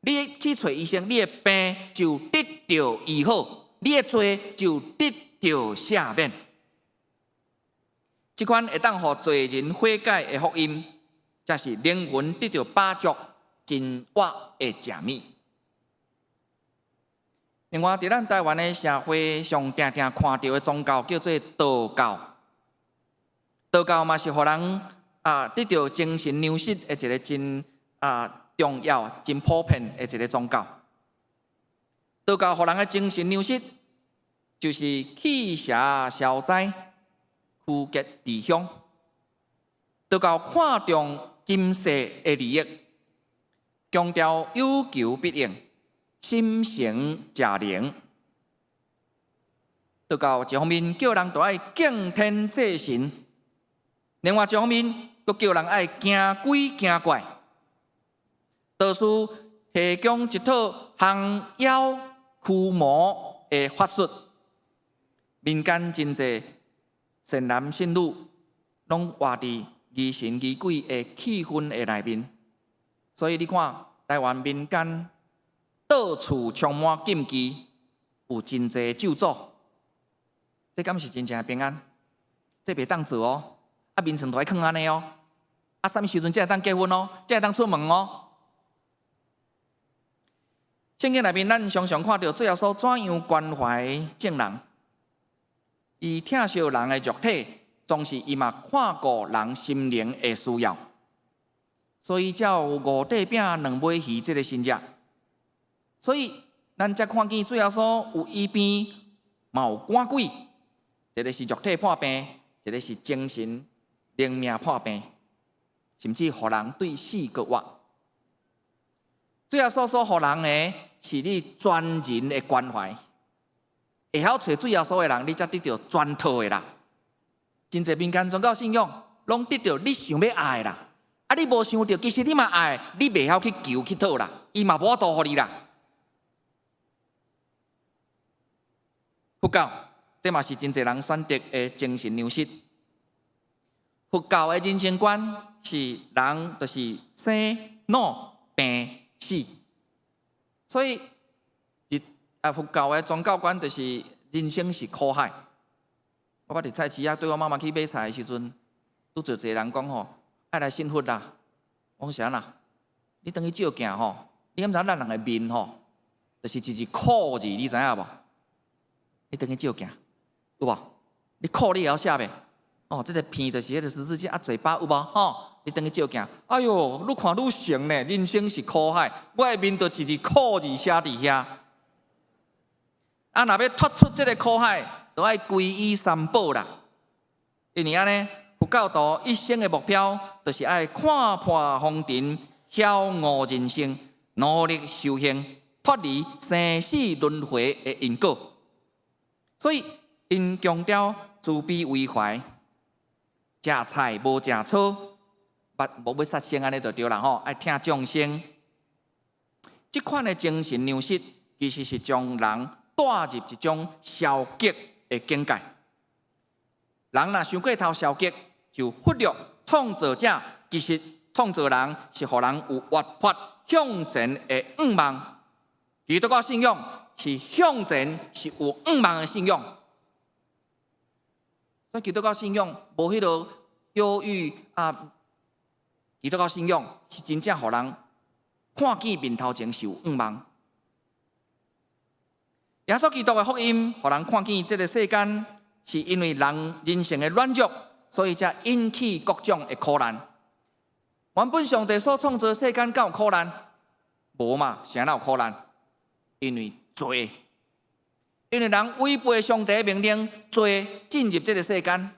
你去揣醫生，你的病就得著醫好，你的罪就得著赦免。這款會當予罪人悔改的福音，才是靈魂得著飽足、真活的食物。另外，佇咱台灣的社會上，定定看著的宗教叫做道教。道教嘛是予人得著精神糧食的一个真重要、真普遍的一个宗教。道教予人的精神糧食，就是驅邪消災、趨吉避凶。道教看重今世的利益，強調有求必應、心誠則靈。道教一方面叫人著愛敬天祭神，另外一方面閣叫人愛驚鬼驚怪。道士提供一套降妖驅魔的法術，民間真濟善男信女攏活佇疑神疑鬼的氣氛的內面，所以你看台灣民間到處充滿禁忌，有真濟咒詛，這敢是真正的平安？這袂當做哦，眠床都愛囥按呢哦，啥物時陣才會當結婚哦，才會當出門哦。聖經內面，咱常常看著主耶穌怎樣關懷眾人，伊疼惜人的肉體，同時伊嘛看顧人心靈的需要，所以才有五塊餅兩尾魚這个神跡。所以咱才看見主耶穌有醫病，嘛有趕鬼，一个是肉體破病，一个是精神靈命破病，甚至予人對死閣活。主耶穌所予人的是你全人的關懷，會曉揣主耶穌的人，你才得著全套的啦。真濟民間宗教信仰，攏得著你想欲愛的啦。你無想著，其實你嘛愛，你袂曉去求去討啦，伊嘛無法度予你啦。佛教，這嘛是真濟人選擇的精神糧食。佛教的人生觀是人就是生老病死，所以，佛教的宗教觀就是人生是苦海。我捌佇菜市仔對我媽媽去買菜的時陣，拄著一个人講吼，愛來信佛啦。我講是按怎？你轉去照鏡吼，你敢知咱人的面吼，就是一字苦字，你知影無？你轉去照鏡，有無？你苦你會曉寫袂？哦，這个鼻就是彼个十字架，嘴巴有無？吼，你轉去照鏡，哎喲，愈看愈成呢。人生是苦海，我的面就一字苦字寫佇遐。若欲脫出這个苦海，就愛皈依三寶啦。因為按呢，佛教徒一生的目標，就是愛看破紅塵，曉悟人生，努力修行，脫離生死輪迴的因果。所以，𪜶強調慈悲為懷，食菜無食草，無欲殺生按呢就對啦吼，愛疼眾生。這款的精神糧食，其實是將人帶入一種消極的境界。人若傷過頭消極，就忽略創造者其實創造人是予人有活潑向前的向望。基督教信仰是向前，是有向望的信仰。所以基督教信仰無彼个憂鬱啊，基督教信仰是真正予人看見面頭前是有向望。耶穌基督的福音，予人看見這个世間是因為人人性的軟弱，所以才引起各種的苦難。原本上帝所創造的世間敢有苦難？無嘛，啥人有苦難？因為罪，因為人違背上帝的命令，罪進入這个世間，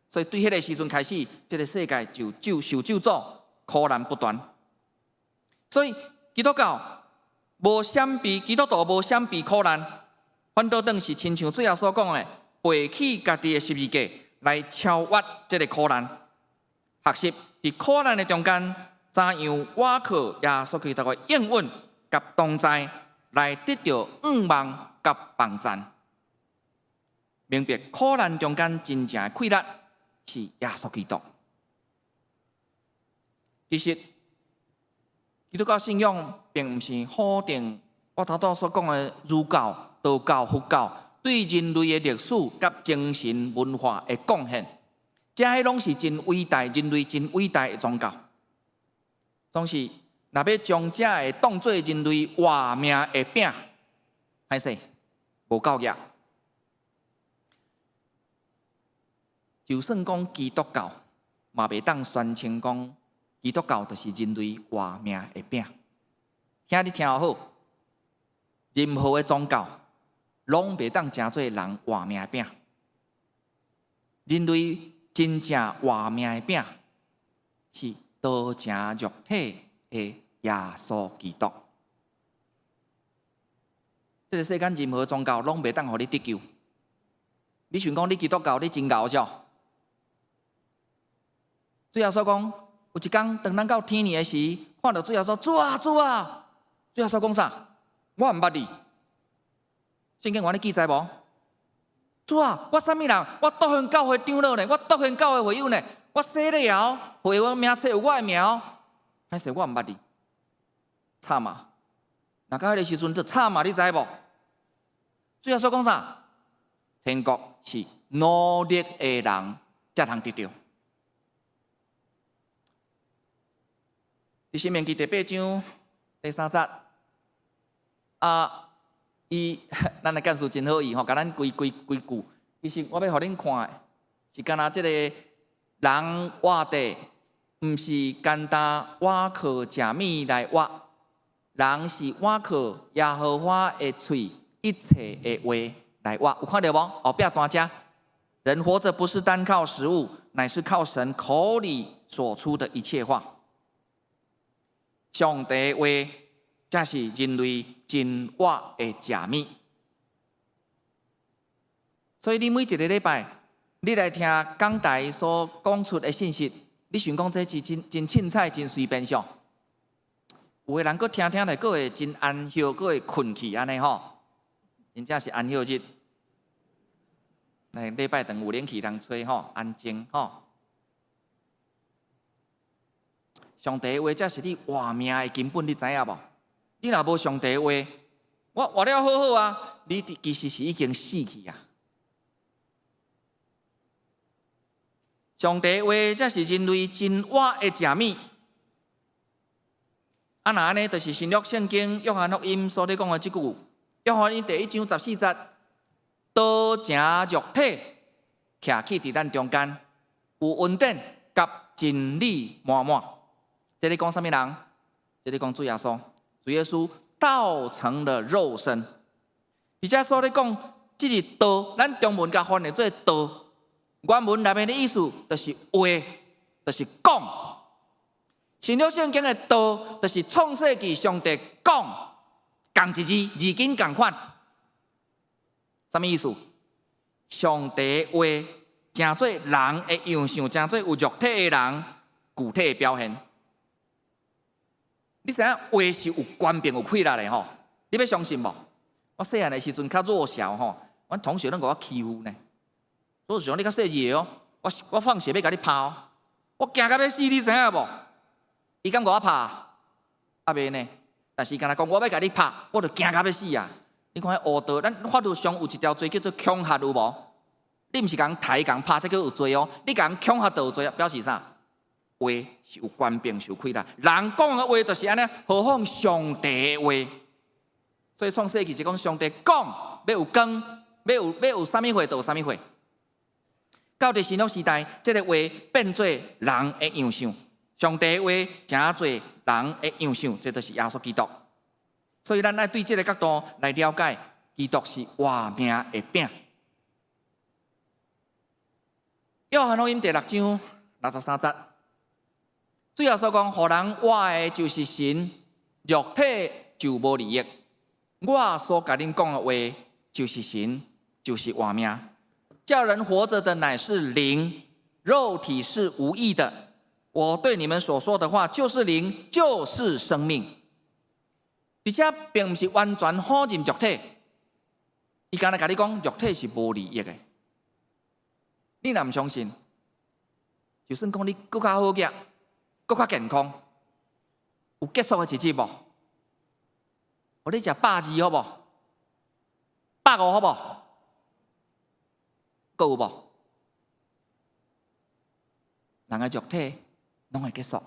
所以對彼个時陣開始，這个世界就咒受咒詛，苦難不斷。所以基督教無閃避，基督徒無閃避苦難，反倒轉是親像主耶穌講的，背起家己的十字架來超越這个苦難，學習佇苦難的中間，怎樣倚靠耶穌基督的應允佮同在，來得著向望佮幫贊。明白苦難中間真正的氣力是耶穌基督。其實，基督教信仰並毋是否定我頭拄所講的儒教、道教、佛教對人類的歷史佮精神文化的貢獻，這彼攏是真偉大、人類真偉大的宗教。總是，若欲將這个當做人類活命的餅，歹勢無夠額。就算講基督教，嘛袂當宣稱講基督教就是人類活命的餅。聽你聽好，任何的宗教攏袂當成做人活命的餅。人類真正活命的餅是道成肉體的耶穌基督。這个世間任何宗教攏袂當予你得救。你想講你基督教你真𠢕唓？主耶穌講，有一工當咱到天堂的時，看著主耶穌，主啊主啊，主耶穌講啥？我毋捌你。聖經有按呢記載無？主啊，我啥物人？我獨行教會長老呢？我獨行教會會友呢？我洗禮哦，會友名冊有我的名哦。歹勢我毋捌你，慘啊！若到彼个時陣就慘啊！你知無？主耶穌講啥？天國是努力的人才通得著。佇申命記第八章第三節，啊，伊咱的幹事真好意吼，共咱規規規句。其實我欲予恁看的，是敢若這个人活著，毋是單單倚靠食物來活，人是倚靠耶和華的喙一切的話來活。有看著無？後壁單遮，人活著不是單靠食物，乃是靠神口裡所出的一切話。上帝話，才是人類真活的食物。所以你每一个禮拜，你來聽講台所講出的信息，你想講這是真真凊彩、真隨便啥？有的人閣聽聽咧，閣會真安歇，閣會睏去按呢吼，真正是安歇日。來禮拜堂有冷氣通吹吼，安靜吼。上帝話才是你活命的根本，你知影無？你若無上帝話，我活了好好啊，你其實是已經死去啊！上帝話才是人類真活的食物。啊，若按呢，就是新約聖經約翰福音所咧講的這句，約翰福音第一章十四節，道成肉體，徛起佇咱中間，有恩典佮真理滿滿。這咧講啥物人？這咧講主耶穌，主耶穌道成了肉身。而且所咧講，這个道，咱中文共翻譯做道，原文內面的意思就是話，就是講。新約聖經的道，就是創世記上帝講，仝一字，字根仝款。啥物意思？上帝話成做人的樣相，成做有肉體的人具體的表現。你知影話是有權柄、有氣力的吼？你欲相信無？我細漢的時陣較弱小吼，阮同學攏共我欺負呢。所以想你較細隻哦，我放學欲共你拍哦，我驚甲欲死，你知影無？伊敢共我拍？猶未呢。但是伊敢若講我欲共你拍，我就驚甲欲死啊！你看彼烏道，咱法律上有一條罪叫做恐嚇，有無？你毋是共刣共拍，這叫有罪哦。你共恐嚇就有罪，表示啥？話是有權柄，是有氣力。人講的話就是按呢，何況上帝的話？所以創世記就講上帝講欲有光，欲有啥物貨就有啥物貨。到佇新約時代，這个話變做人的樣相，上帝的話成做人的樣相，這就是耶穌基督。所以咱愛對這个角度來了解，基督是活命的餅。約翰福音第六章六十三節，主耶穌講：予人活的就是神，肉體就無利益。我所共恁講的話就是神，就是活命。叫人活著的乃是靈，肉體是無益的。我對你們所說的話就是靈，就是生命。而且並毋是完全否認肉體，伊敢若共你講肉體是無利益的。你若毋相信，就算講你閣較好額，閣較健康，有結束的一日無？予你食百二好無？百五好無？閣有無？人的肉體攏會結束，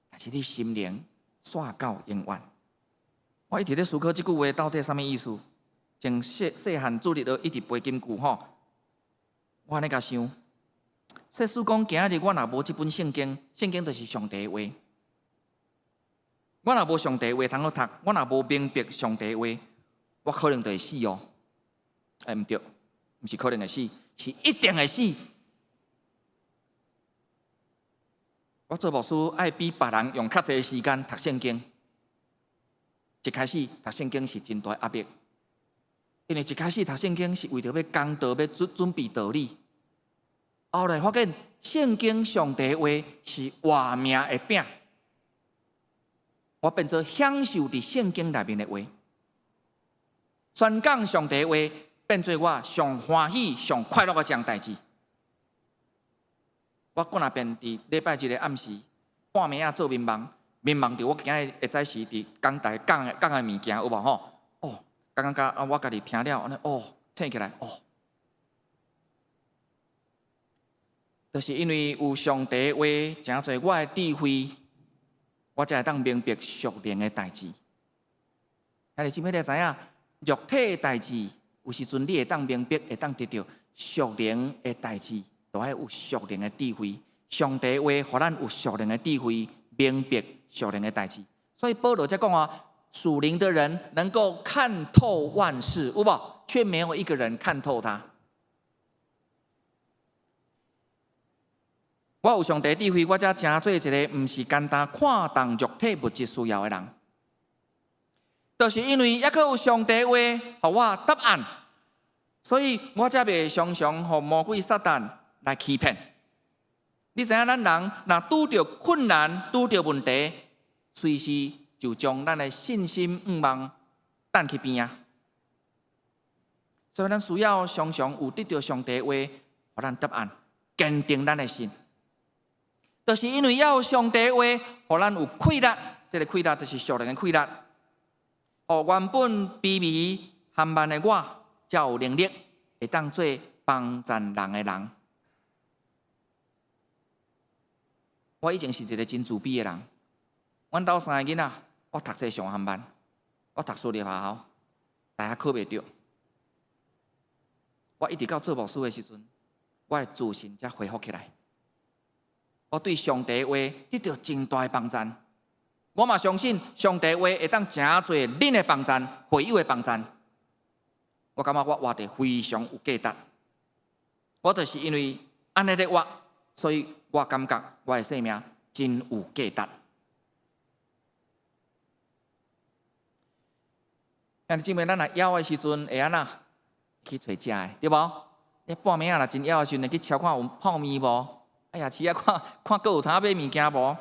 但是你心靈煞到永遠。我一直咧思考這句話到底啥物意思。從細細漢主日學一直背金句吼，我按呢共想。假使講今仔日我若無這本聖經，聖經就是上帝的話。我若無上帝的話通好讀，我若無明白上帝的話，我可能就會死哦。欸，毋對，毋是可能會死，是一定會死。我做牧師愛比別人用較濟時間讀聖經。一開始讀聖經是真大壓力，因為一開始讀聖經是為著欲講道，欲準備道理。後來發現聖經上帝話是活命的餅，我變做享受佇聖經內面的話，宣講上帝話變做我上歡喜、上快樂的一項代誌。我閣若遍佇禮拜日的暗時半暝仔做眠夢，眠夢著我今日會早時佇講台講講的物件有無吼？哦，感覺啊，我家己聽了按呢哦，醒起來哦，就是因為有上帝的話，成做我的智慧，我才會當明白屬靈的代誌。兄弟姊妹，你知影，肉體的代誌有時陣你會當明白，會當得著屬靈的代誌，都愛有屬靈的智慧。上帝話，予咱有屬靈的智慧，明白屬靈的代誌。所以保羅才講啊，屬靈的人能夠看透萬事，有無？卻沒有一個人看透他。我有上帝智慧，我才成做一個毋是簡單看重肉體物質需要的人。就是因為猶閣有上帝話，予我答案，所以我才袂常常予魔鬼撒旦來欺騙。你知影咱人若拄著困難、拄著問題，隨時就將咱的信心、向望擲去邊仔。所以咱需要常常有得著上帝話，予咱答案，堅定咱的信。就是因為猶有上帝話，予咱有氣力，這個氣力就是屬靈的氣力。哦，原本卑微含慢的我，才有能力會當做幫贊人的人。我以前是一個真自卑的人。阮兜三个囡仔，我讀冊上含慢，我讀私立學校，大學考袂著。我一直到做牧師的時陣，我的自信才恢復起來。我對上帝話得著真大的幫贊。我嘛相信上帝話會當成做恁的幫贊、會友的幫贊。我感覺我活得非常有價值。我就是因為按呢咧活，所以我感覺我的生命真有價值。兄弟姊妹，咱若枵的時陣會按怎去揣食的，對無？你半暝仔若真枵的時陣，會去敲看有泡麵無？哎呀，試下看看閣有通買物件無？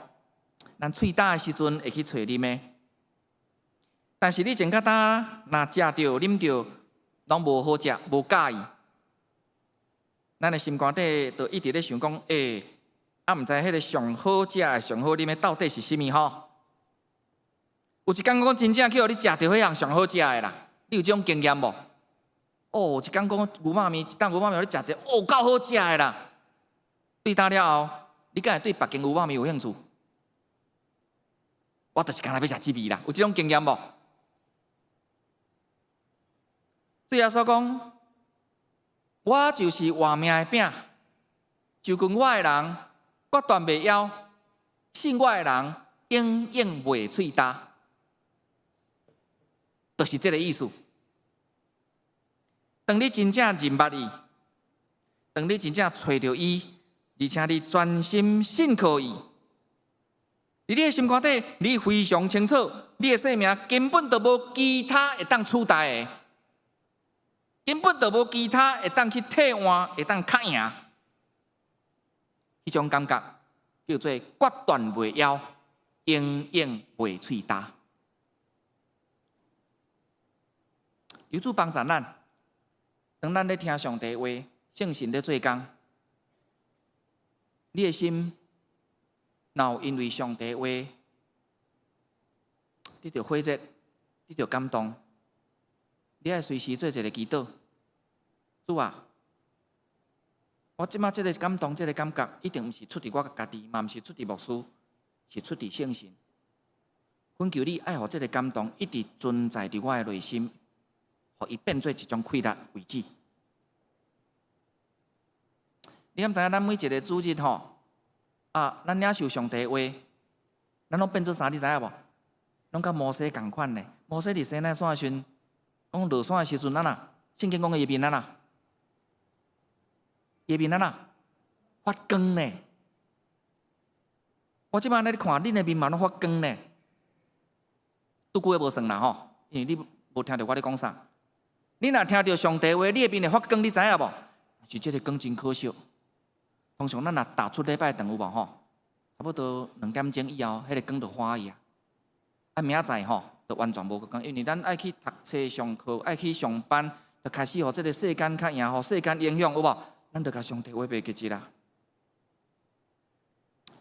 咱喙焦的時陣會去揣啉的。但是你前較早若食著、啉著，攏無好食，無佮意。咱的心肝底就一直咧想講，欸，啊，毋知彼个上好食的、上好啉的到底是啥物吼？有一工講真正去予你食著彼項上好食的啦，你有這種經驗無？哦，有一工講牛肉麵，一擔牛肉麵予你食者，哦，夠好食的啦！對焦了後，你敢會對別間牛肉麵有興趣？我就是干焦欲食這味啦，有這種經驗無？主耶穌講，我就是活命的餅，就近我的人，決斷袂枵；信我的人，永遠袂喙焦。就是這个意思。當你真正認捌伊，當你真正揣著伊，而且你專心信靠伊，佇你的心肝底，你非常清楚，你的生命根本就無其他會當取代的，根本就無其他會當去替換，會當較贏。彼種感覺叫做決斷袂枵，永遠袂喙焦。求主幫助咱，當咱咧聽上帝話，聖神咧做工，你的心若有因為上帝話得著火熱，得著感動，你愛隨時做一个祈禱。主啊，我這擺這个感動，這个感覺，一定毋是出佇我家己，嘛毋是出佇牧師，是出佇聖神。懇求你愛予這个感動一直存在佇我的內心，予伊變做一種氣力為止。你敢知影？咱每一个主日吼，啊，咱領受上帝話，咱攏變做啥？你知影無？攏佮摩西仝款咧。摩西佇西奈山的時陣，講落山的時陣，按怎？聖經講伊面按怎？伊面按怎？發光呢？我這擺咧看，恁的面嘛攏發光呢。拄久的無算啦吼，因為你無聽著我咧講啥。你若聽著上帝話，你的面會發光，你知影無？但是這个光真可惜。通常咱若踏出禮拜堂有無吼？差不多2點鐘以後，彼个光就花去啊。啊，明仔載吼，就完全無光，因為咱愛去讀冊、上課、愛去上班，就開始予這个世間較贏，予世間影響有無？咱就共上帝話袂記得啦。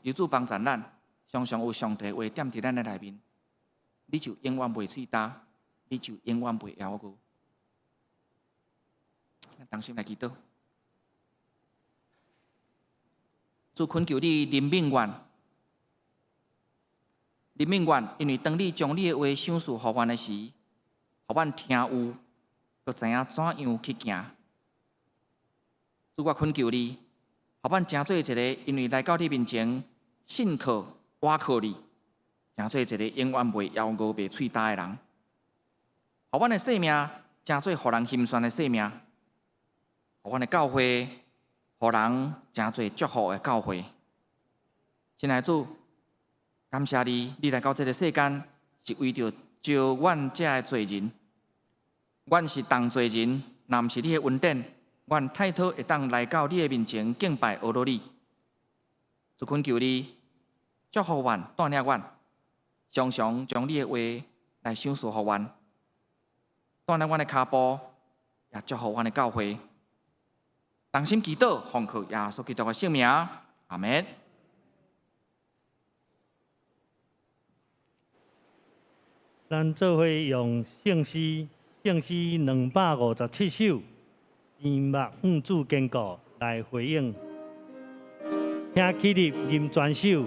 求主幫助咱，常常有上帝話踮佇咱的內面，你就永遠袂喙焦，你就永遠袂枵餓。同心來祈禱，主懇求你憐憫阮，憐憫阮，因為當你將你的話賞賜予阮的時，予阮聽有，閣知影怎樣去行。主，我懇求你，予阮成做一个，因為來到你面前，信靠、倚靠你，成做一个永遠袂枵餓、袂喙焦的人。予阮的生命成做予人欣羨的生命。予阮的教會，予人成做祝福的教會。親愛的主，感謝你，你來到這个世間是為著召阮這个罪人。阮是同罪人，若毋是你的恩典，阮太討會當來到你的面前敬拜阿羅你。主懇求你祝福阮，帶領阮，常常將你的話來賞賜予阮，帶領阮的跤步，也祝福阮的教會。同心祈禱，奉靠耶穌基督的聖名，阿門。咱做伙用聖詩，聖詩257首，心目向主堅固來回應。請起立，吟全首。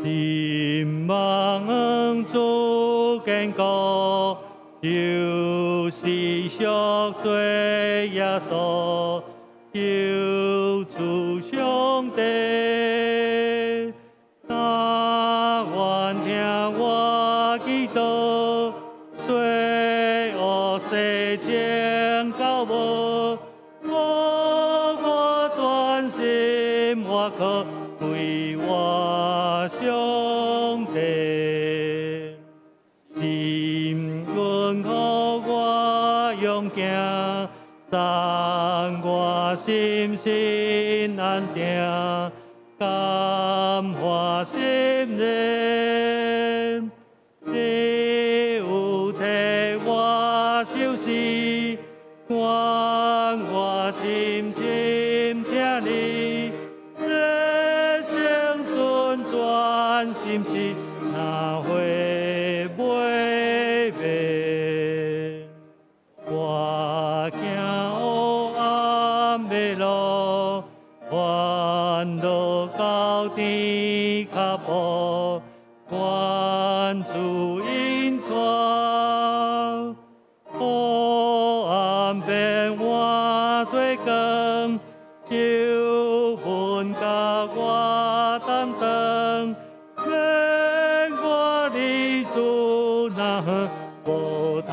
心目向主堅固，就是贖罪耶穌，救主上帝。但願聽我祈禱，罪惡洗淨到無，我專心倚靠歸我上帝。神恩予我勇行，讚我心神安定，感化心靈。你有替我受死，還我心疼你，這聖順全心志，哪會袂變？我行黑暗的路，彎落到天跤步，願主引帶。黑暗變換做光，救恩佮我擔當，免我離主若遠，無通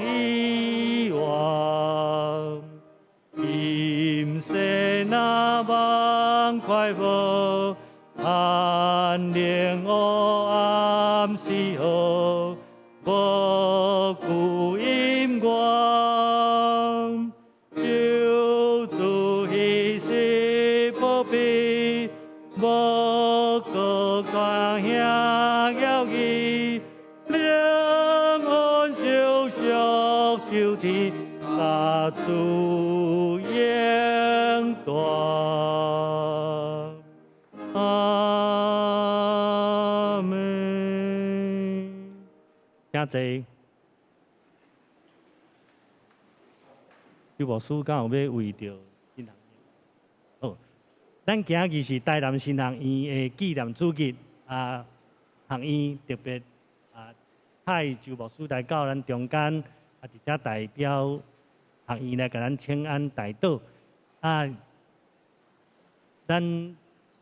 遺忘。今世若望快樂，安寧黑暗死後，無求音樂，求主彼時保庇，無過關兄搖義，靈恩受續受天，甲主永住。阿們。請坐。周牧師敢有欲為著新學院？好，咱今日是台南神學院的紀念主日啊，學院特別啊派周牧師來到咱中間，啊，直接代表學院來共咱請安代禱啊。咱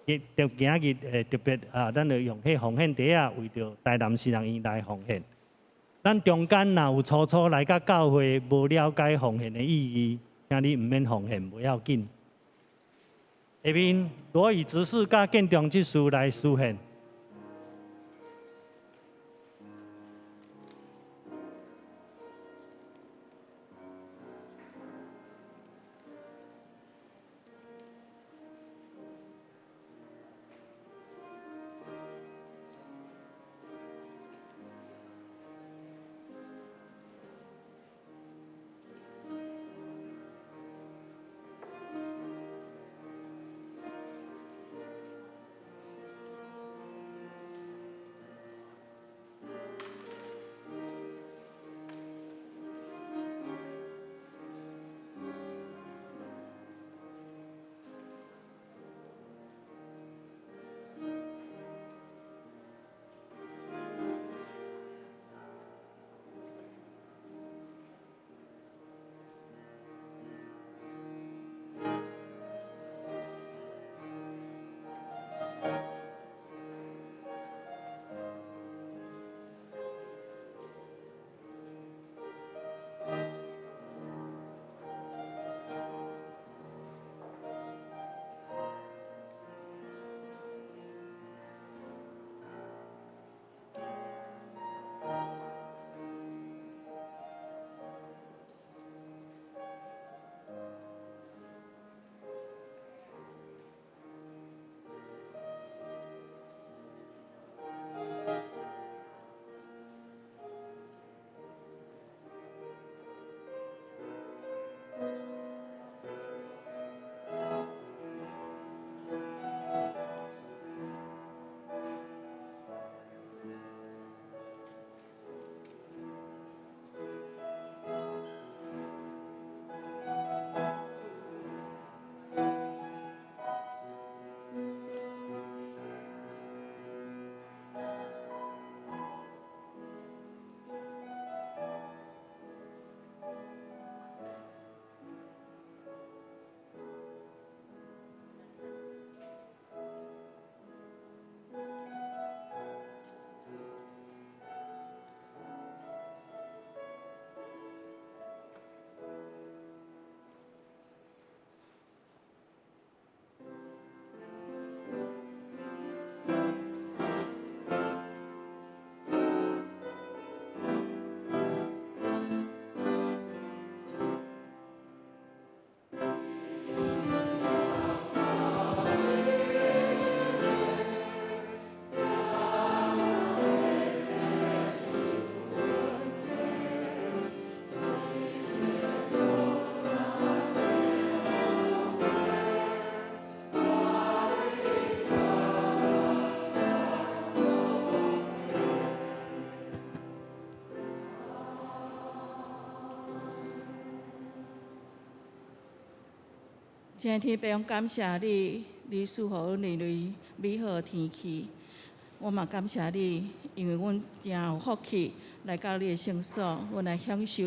特今日特別啊，咱就用彼奉獻袋仔，為著台南神學院來奉獻。咱中間若有初初來到教會，無了解奉獻的意義，請你毋免奉獻，無要緊。下面羅以執事佮建中執事來司獻。親愛的天父，感謝你，你賜予阮人類美好的天氣。我嘛感謝你，因為阮誠有福氣來到你的聖所，阮來享受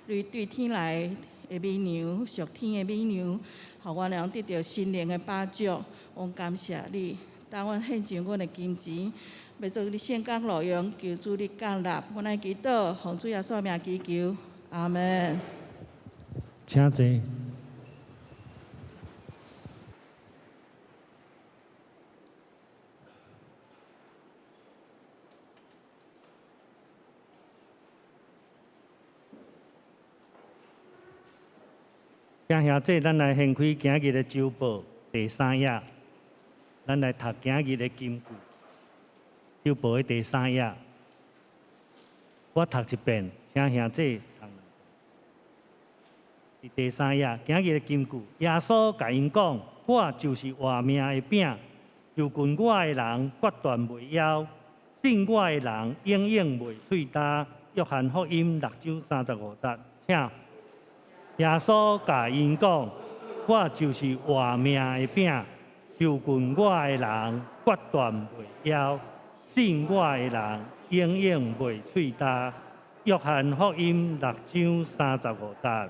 你對天來的美糧，屬天的美糧，予阮能得著心靈的飽足。阮感謝你，當阮獻上阮的金錢，欲做你聖工路用，求主你降納。阮來祈禱，奉主耶穌名祈求，阿門。請坐。請兄弟，咱來掀開今日的週報第三頁，咱來讀今日的金句。週報的第三頁，我讀一遍，請兄弟讀。佇第三頁，今日的金句，耶穌共𪜶講：我就是活命的餅，就近我的人決斷袂枵，信我的人永遠袂喙焦。約翰福音六章三十五節，請。耶穌共𪜶講：我就是活命的餅，就近我的人決斷袂枵，信我的人永遠袂喙焦。約翰福音六章三十五節，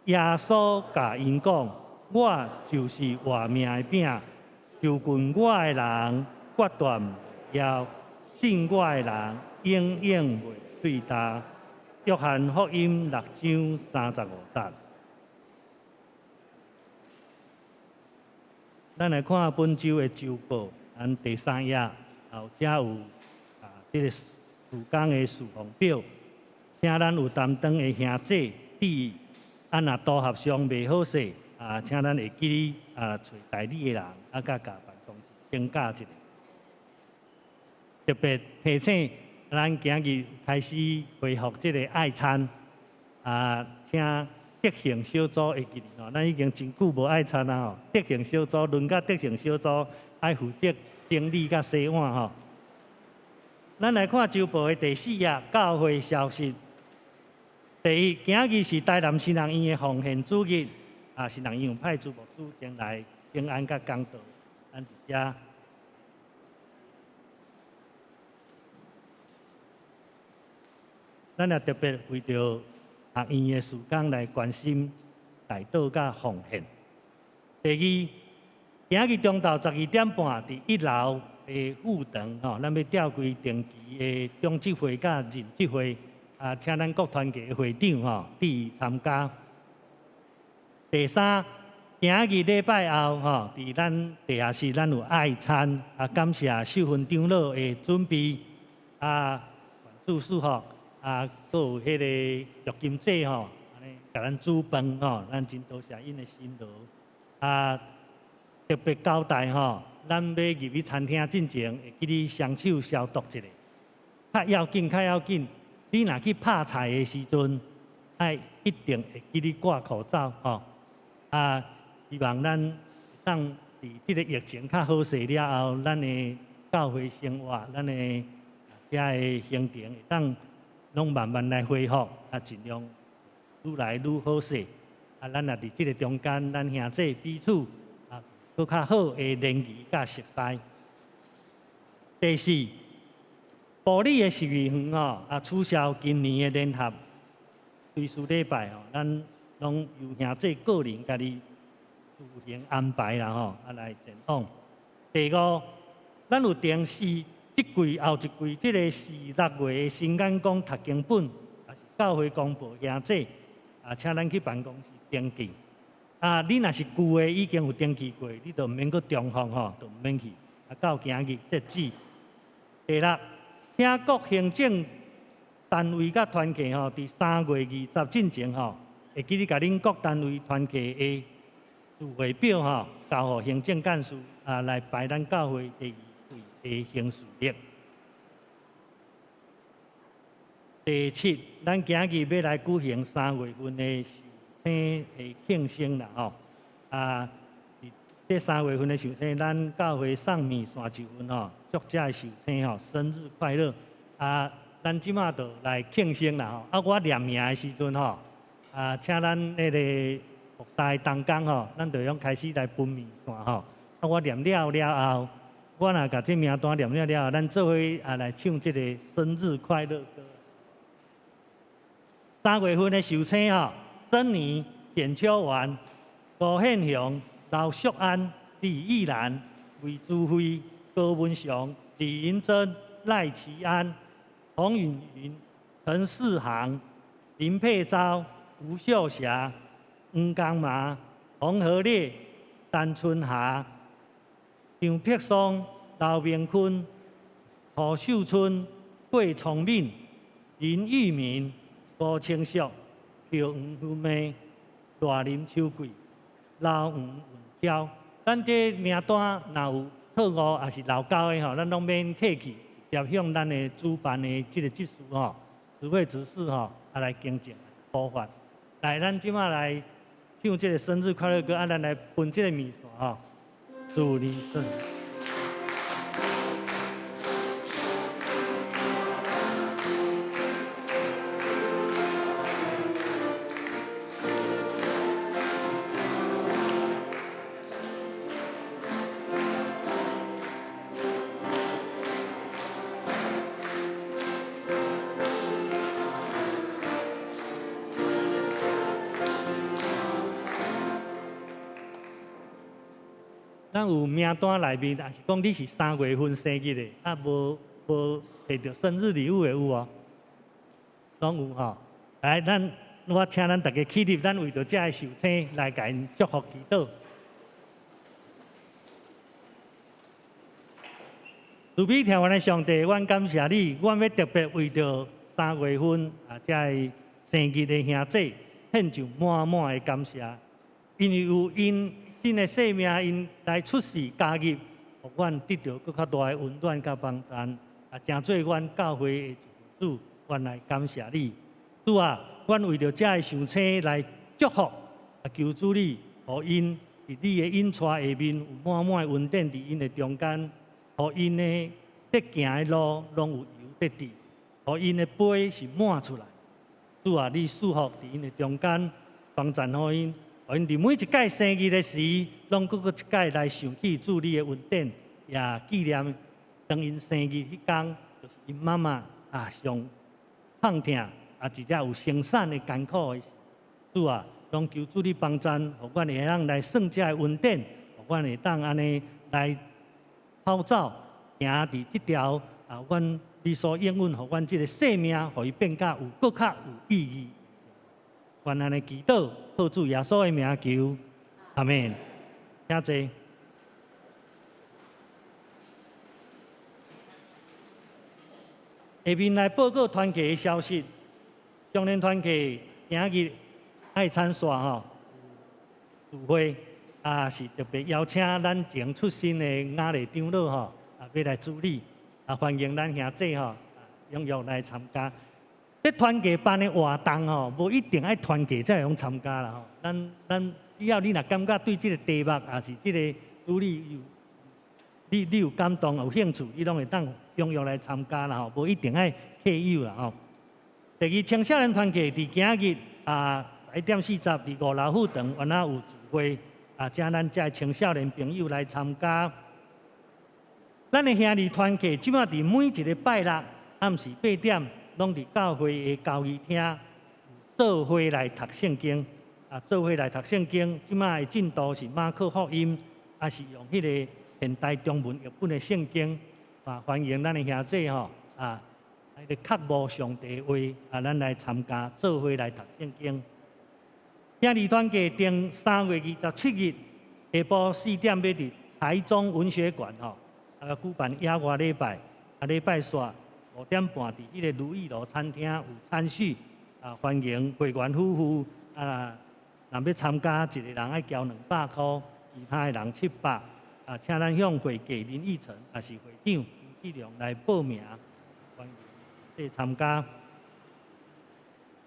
耶穌共𪜶講：我就是活命的餅，就近我的人決斷袂枵，信我的人永遠袂喙焦。約翰福音六章三十五節。咱來看本週的週報，咱第三頁後遮有啊，這個事工的事奉表，請咱有擔當的兄弟注意，啊，若組合上袂好勢，啊，請咱會記得啊，揣代理的人，啊，佮共辦公室請假一下。特別提醒，咱今日開始恢復這個愛餐，啊，請德行小組會記得吼，咱已經真久無愛餐啊吼。德行小組輪到德行小組愛負責整理佮洗碗吼。咱來看週報的第四頁，教會消息。第一，今日是台南新人院的奉獻主日，啊，新人院有派朱牧師前來請安佮講道，咱佇遮。咱也特別為著學院的事工來關心代禱佮奉獻。第二，今日中晝12點半，佇一樓的副堂吼，咱欲召開定期的長執會佮任執會，啊，請咱各團體的會長吼，注意參加。第三，今日禮拜後吼，佇咱地下室咱有愛餐，啊，感謝秀芬長老的準備，啊，主賜福。啊，閣有彼個玉金姐吼，按呢共咱煮飯吼，咱真多謝𪜶的辛勞。啊，特別交代吼，咱欲入去餐廳進前，會記得雙手消毒一下。較要緊，較要緊，你若去拍菜的時陣，愛一定會記得掛口罩吼。啊，希望咱會當佇這個疫情較好勢了後，咱的教會生活，咱的遮的行程會當攏慢慢來恢復，啊，盡量愈來愈好勢。啊，咱也佇這個中間，咱兄弟彼此啊，閣較好的聯誼佮熟似。第四，埔里的12月份吼，啊，取消今年的聯合追思禮拜吼，咱攏由兄弟個人家己自行安排啦吼，啊來前往。第五，咱有定時。這季後一季，這個四六月的新眼光讀經本，也是教會公報兄弟，啊，請咱去辦公室登記。啊，你若是舊的已經有登記過，你就毋免閣重複吼，就毋免去。啊，到今日截止。第六，請各行政單位佮團契吼，佇3月20進前吼，會記得共恁各單位團契的聚會表吼，交予行政幹事啊，來排咱教會第二季的行事曆。第七，咱今日欲來舉行三月份的壽星的慶生啦吼。啊，佇這三月份的壽星，咱教會送麵線一份吼，祝這个壽星吼生日快樂。啊，咱這馬就來慶生啦吼。啊，我念名的時陣吼，啊，請咱彼個三个同工吼，咱就用開始來分麵線吼。啊，我念了了後，我若共這名單念了了後，咱做伙啊來唱這個生日快樂歌。三月份的壽星吼，珍妮、簡秋元、郭憲雄、劉淑安、李玉蘭、魏珠輝、高文雄、李銀珍、賴奇安、洪允雲、陳世航、林佩昭、吳秀霞、黃江麻、洪和烈、陳春霞、張碧松、劉明坤、涂秀春、郭聰敏、林玉明、郭清淑、喬黃芬妹、賴林秋桂、劉黃文嬌。咱這名單若有錯誤，抑是漏交的吼，咱攏免客氣，直接向咱的主辦的這個執事吼，慈惠執事吼，啊來更正補發。來，咱這馬來唱這個生日快樂歌，啊，咱來分這個麵線吼，祝你生。咱有名單內面，抑是講你是三月份生日的，啊無無摕著生日禮物的有無？攏有吼。來，咱我請咱大家起立，咱為著這个壽星來共𪜶祝福祈禱。慈悲疼阮的上帝，阮感謝你，阮欲特別為著三月份啊，這个生日的兄弟，獻上滿滿的感謝，因為有𪜶新的生命，𪜶來出世加入，予阮得著閣較大的溫暖佮幫贊，啊，成做阮教會的一份子，阮來感謝你。主啊，阮為著這个壽星來祝福，啊，求主你，予𪜶佇你的引帶下面有滿滿的恩典佇𪜶的中間，予𪜶的得行的路攏有油得佇，予𪜶的杯是滿出來。主啊，你賜福佇𪜶的中間，幫贊予𪜶。予𪜶佇每一擺生日的時，攏閣閣一擺來想起主你的恩典，也紀念當𪜶生日彼工，就是𪜶媽媽啊上痛疼，啊一只有生產的艱苦的時。主啊，攏求主你幫贊，予阮會當來算這个恩典，予阮會當按呢來跑走，行佇這條啊，阮你所應允予阮這个生命，予伊變甲有閣較有意義。阮按呢祈禱，靠主耶穌的名求，阿們。請坐。下面來報告團契的消息。少年團契今日愛餐煞吼聚會，啊是特別邀請咱前出身的雅麗長老吼，啊欲來主禮，啊歡迎咱兄弟吼，踴躍來參加。這團契辦的活動吼，無一定愛團契才會用參加啦吼。咱咱只要你若感覺對這個題目，抑是這個主禮有，你你有感動、有興趣，你攏會當踴躍來參加啦吼，無一定愛客友啦吼。第二，青少年團契佇今日啊11:40佇五樓副堂，原來有聚會啊，請咱遮的青少年朋友來參加。咱的兄弟團契這馬佇每一個拜六暗時八點，攏佇教會的交誼廳做伙來讀聖經啊，做伙來讀聖經。這馬的進度是馬可福音，抑是用彼个現代中文譯本的聖經啊，歡迎咱的兄弟吼啊，彼个渴慕上帝話啊，咱來參加做伙來讀聖經。兄弟團契定3月27日下晡4點，欲佇台中文學館吼啊舉辦野外禮拜，啊禮拜煞5點半佇彼个如意樓餐廳有餐敘，啊歡迎會員夫婦啊，若欲參加一个人愛交200箍，其他的人700，啊請咱向會計林義成，抑是會長林志良來報名，歡迎來參加。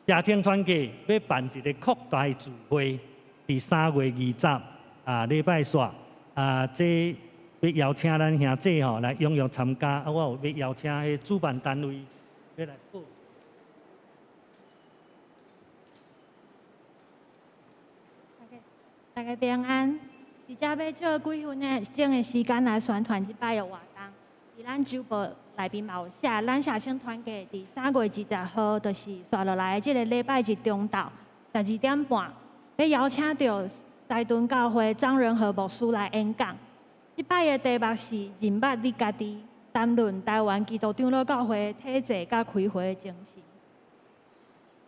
家庭團契欲辦一个擴大聚會，佇3月20啊禮拜煞啊，這欲邀請咱兄弟吼來踴躍參加，啊，我有欲邀請彼主辦單位欲來報。 OK。大家平安。佇遮欲借幾分鐘的時間來宣傳這擺的活動。佇咱週報內面嘛有寫，咱社青團契佇3月20號，就是紲落來的這個禮拜日中晝12點半，欲邀請著西屯教會張仁和牧師來演講。這擺的題目是認捌你家己，談論台灣基督長老教會體制佮開會的精神。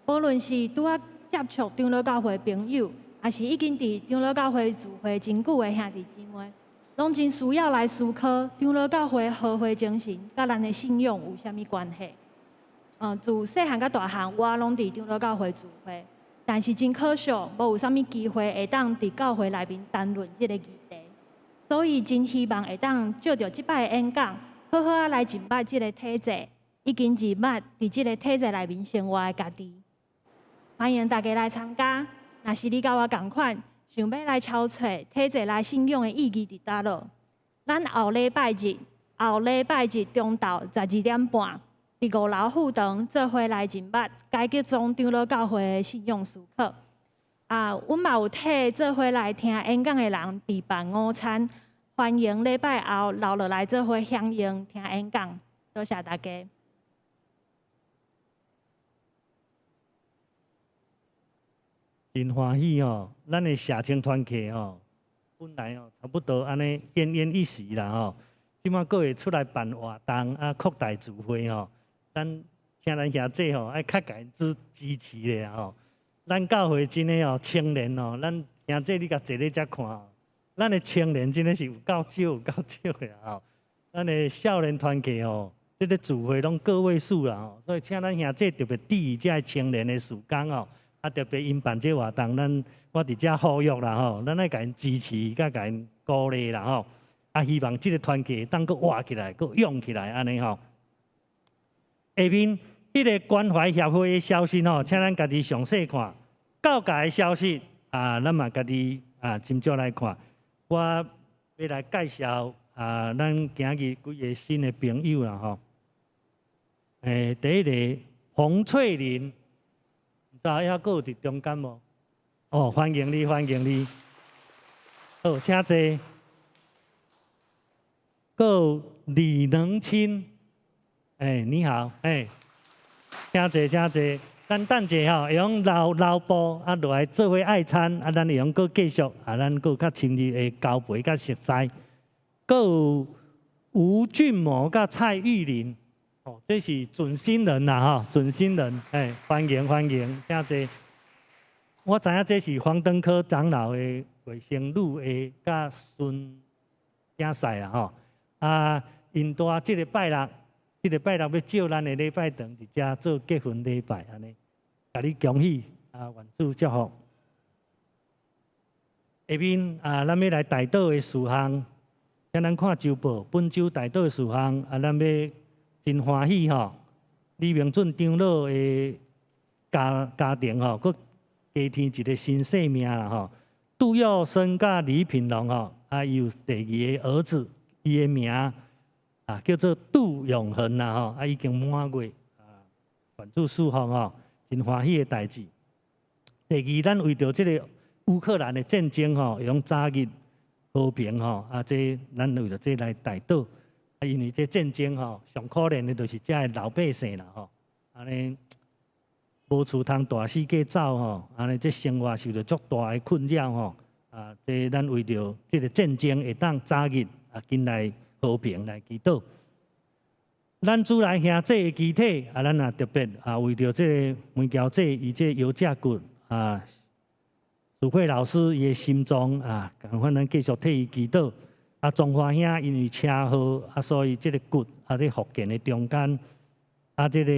無論是拄仔接觸長老教會朋友，抑是已經佇長老教會聚會真久的兄弟姊妹，攏真需要來思考長老教會合會精神佮咱的信仰有啥物關係。自細漢到大漢，我攏佇長老教會聚會，但是真可惜，無有啥物機會會當佇教會內面談論這個議題。所以真希望會當藉著這擺的演講，好好仔來認捌這個體制，以及認捌佇這個體制內面生活的家己。歡迎大家來參加。若是你佮我仝款，想欲來敲揣體制內信仰的意義佇佗落？咱後禮拜日，後禮拜日中晝12點半，佇五樓副堂做伙來認捌改革宗長老教會的信仰思考。啊，阮嘛有替做伙來聽演講的人備辦午餐，歡迎禮拜後留落來做伙享用聽演講。多謝大家。真歡喜吼，咱的社青團契吼，本來吼差不多按呢奄奄一息啦吼，這馬閣會出來辦活動啊，擴大聚會吼，咱請咱兄弟吼愛較共支持咧吼。咱教會真的吼青年吼，咱兄弟你共坐咧遮看吼，咱的青年真的是有夠少有夠少的吼。咱的少年團契吼，這个聚會攏個位數啦吼，所以請咱兄弟特別注意這个青年的事工吼。啊，特別𪜶辦這活動，咱我佇遮呼籲啦吼，咱愛共𪜶支持，佮共𪜶鼓勵啦吼。啊，希望這个團契會當閣活起來，閣勇起來按呢吼。下面彼个關懷協會的消息吼，請咱家己詳細看。教界的消息啊，咱嘛家己啊斟酌來看。我欲來介紹啊，咱今日幾个新的朋友啦吼。第一个洪翠玲。毋知猶閣有佇中間無？哦，歡迎你，歡迎你。好，請坐。閣有李能清，你好，請坐，請坐。咱等者吼，會用留留步啊，落來做伙愛餐啊，咱會用閣繼續啊，咱閣較深入的交陪佮熟似。閣有吳俊謀佮蔡玉玲。哦，這是準新人啦，吼，準新人，歡迎歡迎，請坐。我知影這是黃登科長老的外甥女的佮孫囝婿啦，吼。啊，𪜶帶這个拜六，這个拜六欲借咱的禮拜堂佇遮做結婚禮拜，按呢，共你恭喜，啊，願主祝福。下面啊，咱欲來代禱的事項，請咱看週報，本週代禱的事項，啊，咱欲。真歡喜吼！李明俊長老的家庭吼，閣加添一个新生命啦吼。杜耀生佮李品龍吼，啊，伊有第二個兒子，伊的名啊叫做杜永恆啦吼，啊已經滿月啊，願主賜福吼，真歡喜的代誌。第二，咱為著這个烏克蘭的戰爭吼，會用早日和平吼，啊，這咱為著這來代禱。因為這戰爭吼，上可憐的就是遮的老百姓啦吼，按呢無厝通蹛四界走吼，按呢這生活受著足大的困擾吼，啊，這咱為著這个戰爭會當早日啊，緊來和平來祈禱。咱主內兄弟的肢體啊，咱也特別啊，為著這个梅嬌姐伊這腰脊骨啊，淑慧老師伊的心臟啊，仝款咱繼續替伊祈禱。啊，莊華兄因為車禍啊，所以這个骨啊佇復健的中間。啊，這个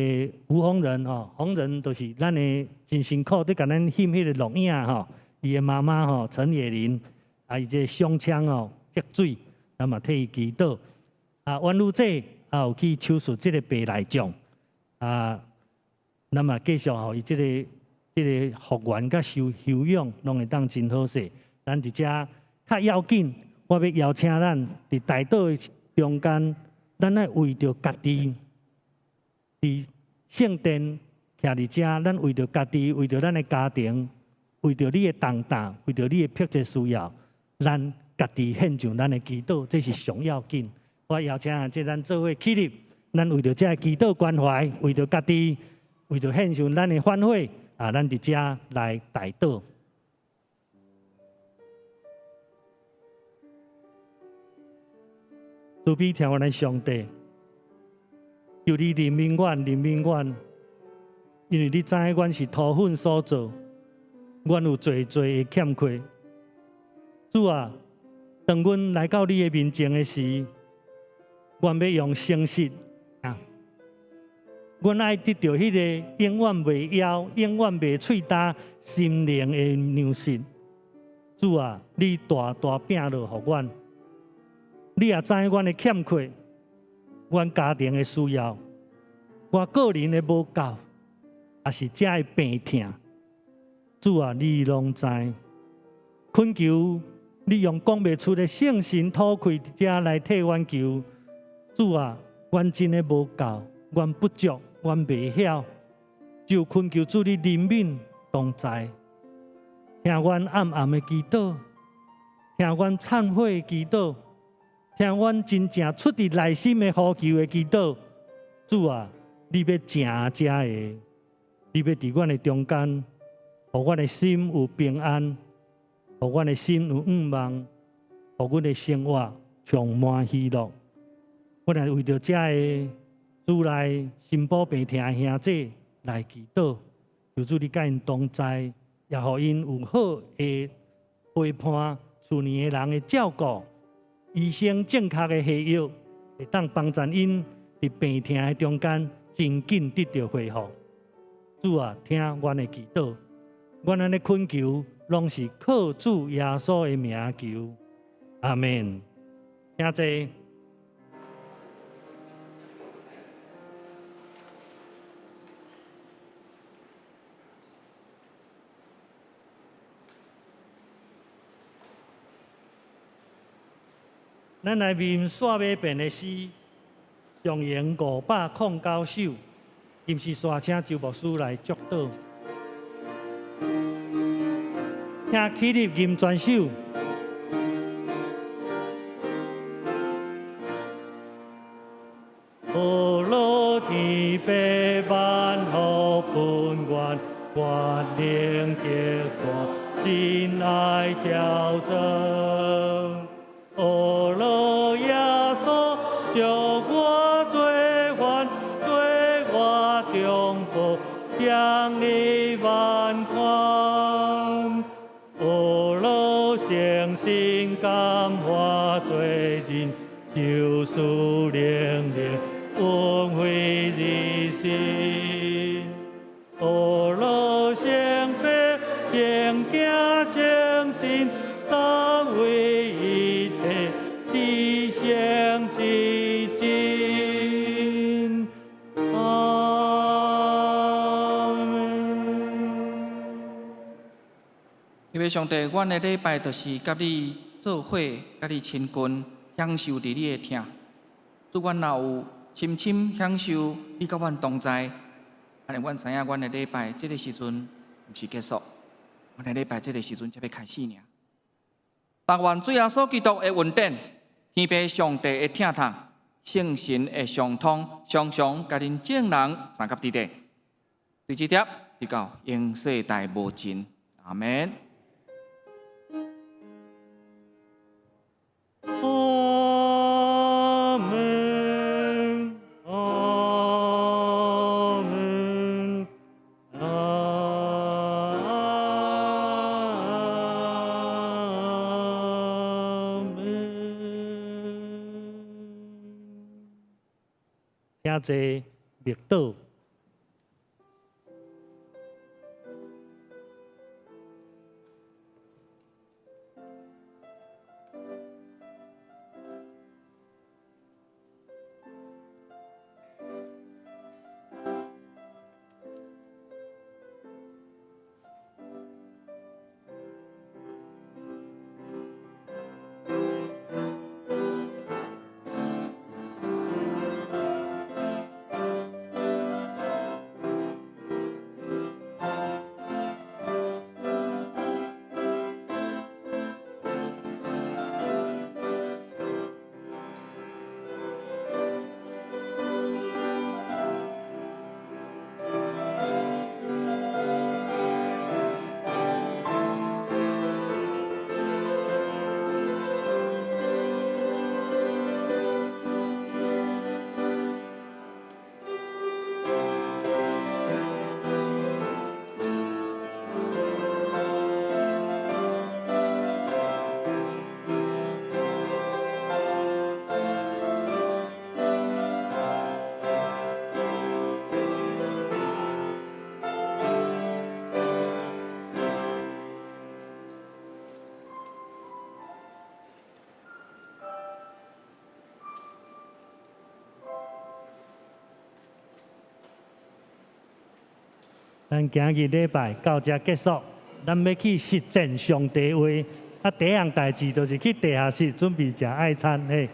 吳宏仁吼，宏仁就是咱的真辛苦，佇共咱翕彼个錄影吼。伊的媽媽吼陳野玲，啊，伊這个胸腔吼積水，咱嘛替伊祈禱。啊，婉如姐啊有去手術這个白內障，啊，咱嘛繼續予伊這个復原佮休養，攏會當真好勢。咱佇遮較要緊。我欲邀請咱佇代禱的中間，咱愛為著家己佇聖殿徛佇遮，咱為著家己，為著咱的家庭，為著你的重擔，為著你的迫切需要，咱家己獻上咱的祈禱，這是上要緊。我邀請啊，這咱做伙起立，咱為著這个祈禱關懷，為著家己，為著獻上咱的反悔，啊，咱佇遮來代禱。慈悲疼阮的上帝，求你憐憫阮，憐憫阮，因為你知影阮是塗糞所造，阮有濟濟的欠缺。主啊，當阮來到你的面前的時，阮欲用誠實啊，阮愛得著彼個永遠袂枵、永遠袂喙焦心靈的糧食。主啊，你大大餅落予阮。你也知影阮的欠缺，阮家庭的需要，我個人的無夠，抑是這的病痛，主啊，你攏知。懇求你用講袂出的聖神吐氣佇遮來替阮求。主啊，阮真的無夠，阮不足，阮袂曉，就懇求主你憐憫同在，聽阮暗暗的祈禱，聽阮懺悔的祈禱。聽阮真正出自內心的呼求的祈禱，主啊，你欲誠正的，你欲佇阮的中間，予阮的心有平安，予阮的心有向望，予阮的生活充滿喜樂。阮來為著這个主內心寶病疼的兄姊來祈禱，求主你佮𪜶同在，也予𪜶有好的陪伴，厝內的人的照顧。醫生正確的下藥，會當幫助𪜶佇病疼的中間，真緊得著恢復。主啊，聽阮的祈禱，阮按呢懇求，攏是靠主耶穌的名求。阿們。請坐。咱來念煞尾遍的詩，上行509首，今時煞請周牧師來祝禱。請起立吟全首。呵咾天父萬福本願，願能極大真愛澆灌。呵咾耶穌贖我罪犯，做我中保，獎勵萬款。呵咾聖神感化罪人，救贖靈靈，恩惠日新。呵咾聖父聖子聖神，三位一體，至聖至真。阿們。因為上帝，阮的禮拜就是佮你做伙，佮你親近，享受佇你的疼。主，阮若有深深享受你佮阮同在，按呢阮知影阮的禮拜這个時陣毋是結束，阮的禮拜這个時陣才欲開始爾。但願主耶穌基督的恩典、天父上帝的疼痛、聖神的相通，常常佮恁眾人相佮佇咧，對這粒直到永世代無盡。阿們。阿們，阿們，阿們。請坐，默禱。咱今日禮拜到遮結束，咱欲去實踐上帝話。啊，第一項代誌就是去地下室準備食愛餐，嘿。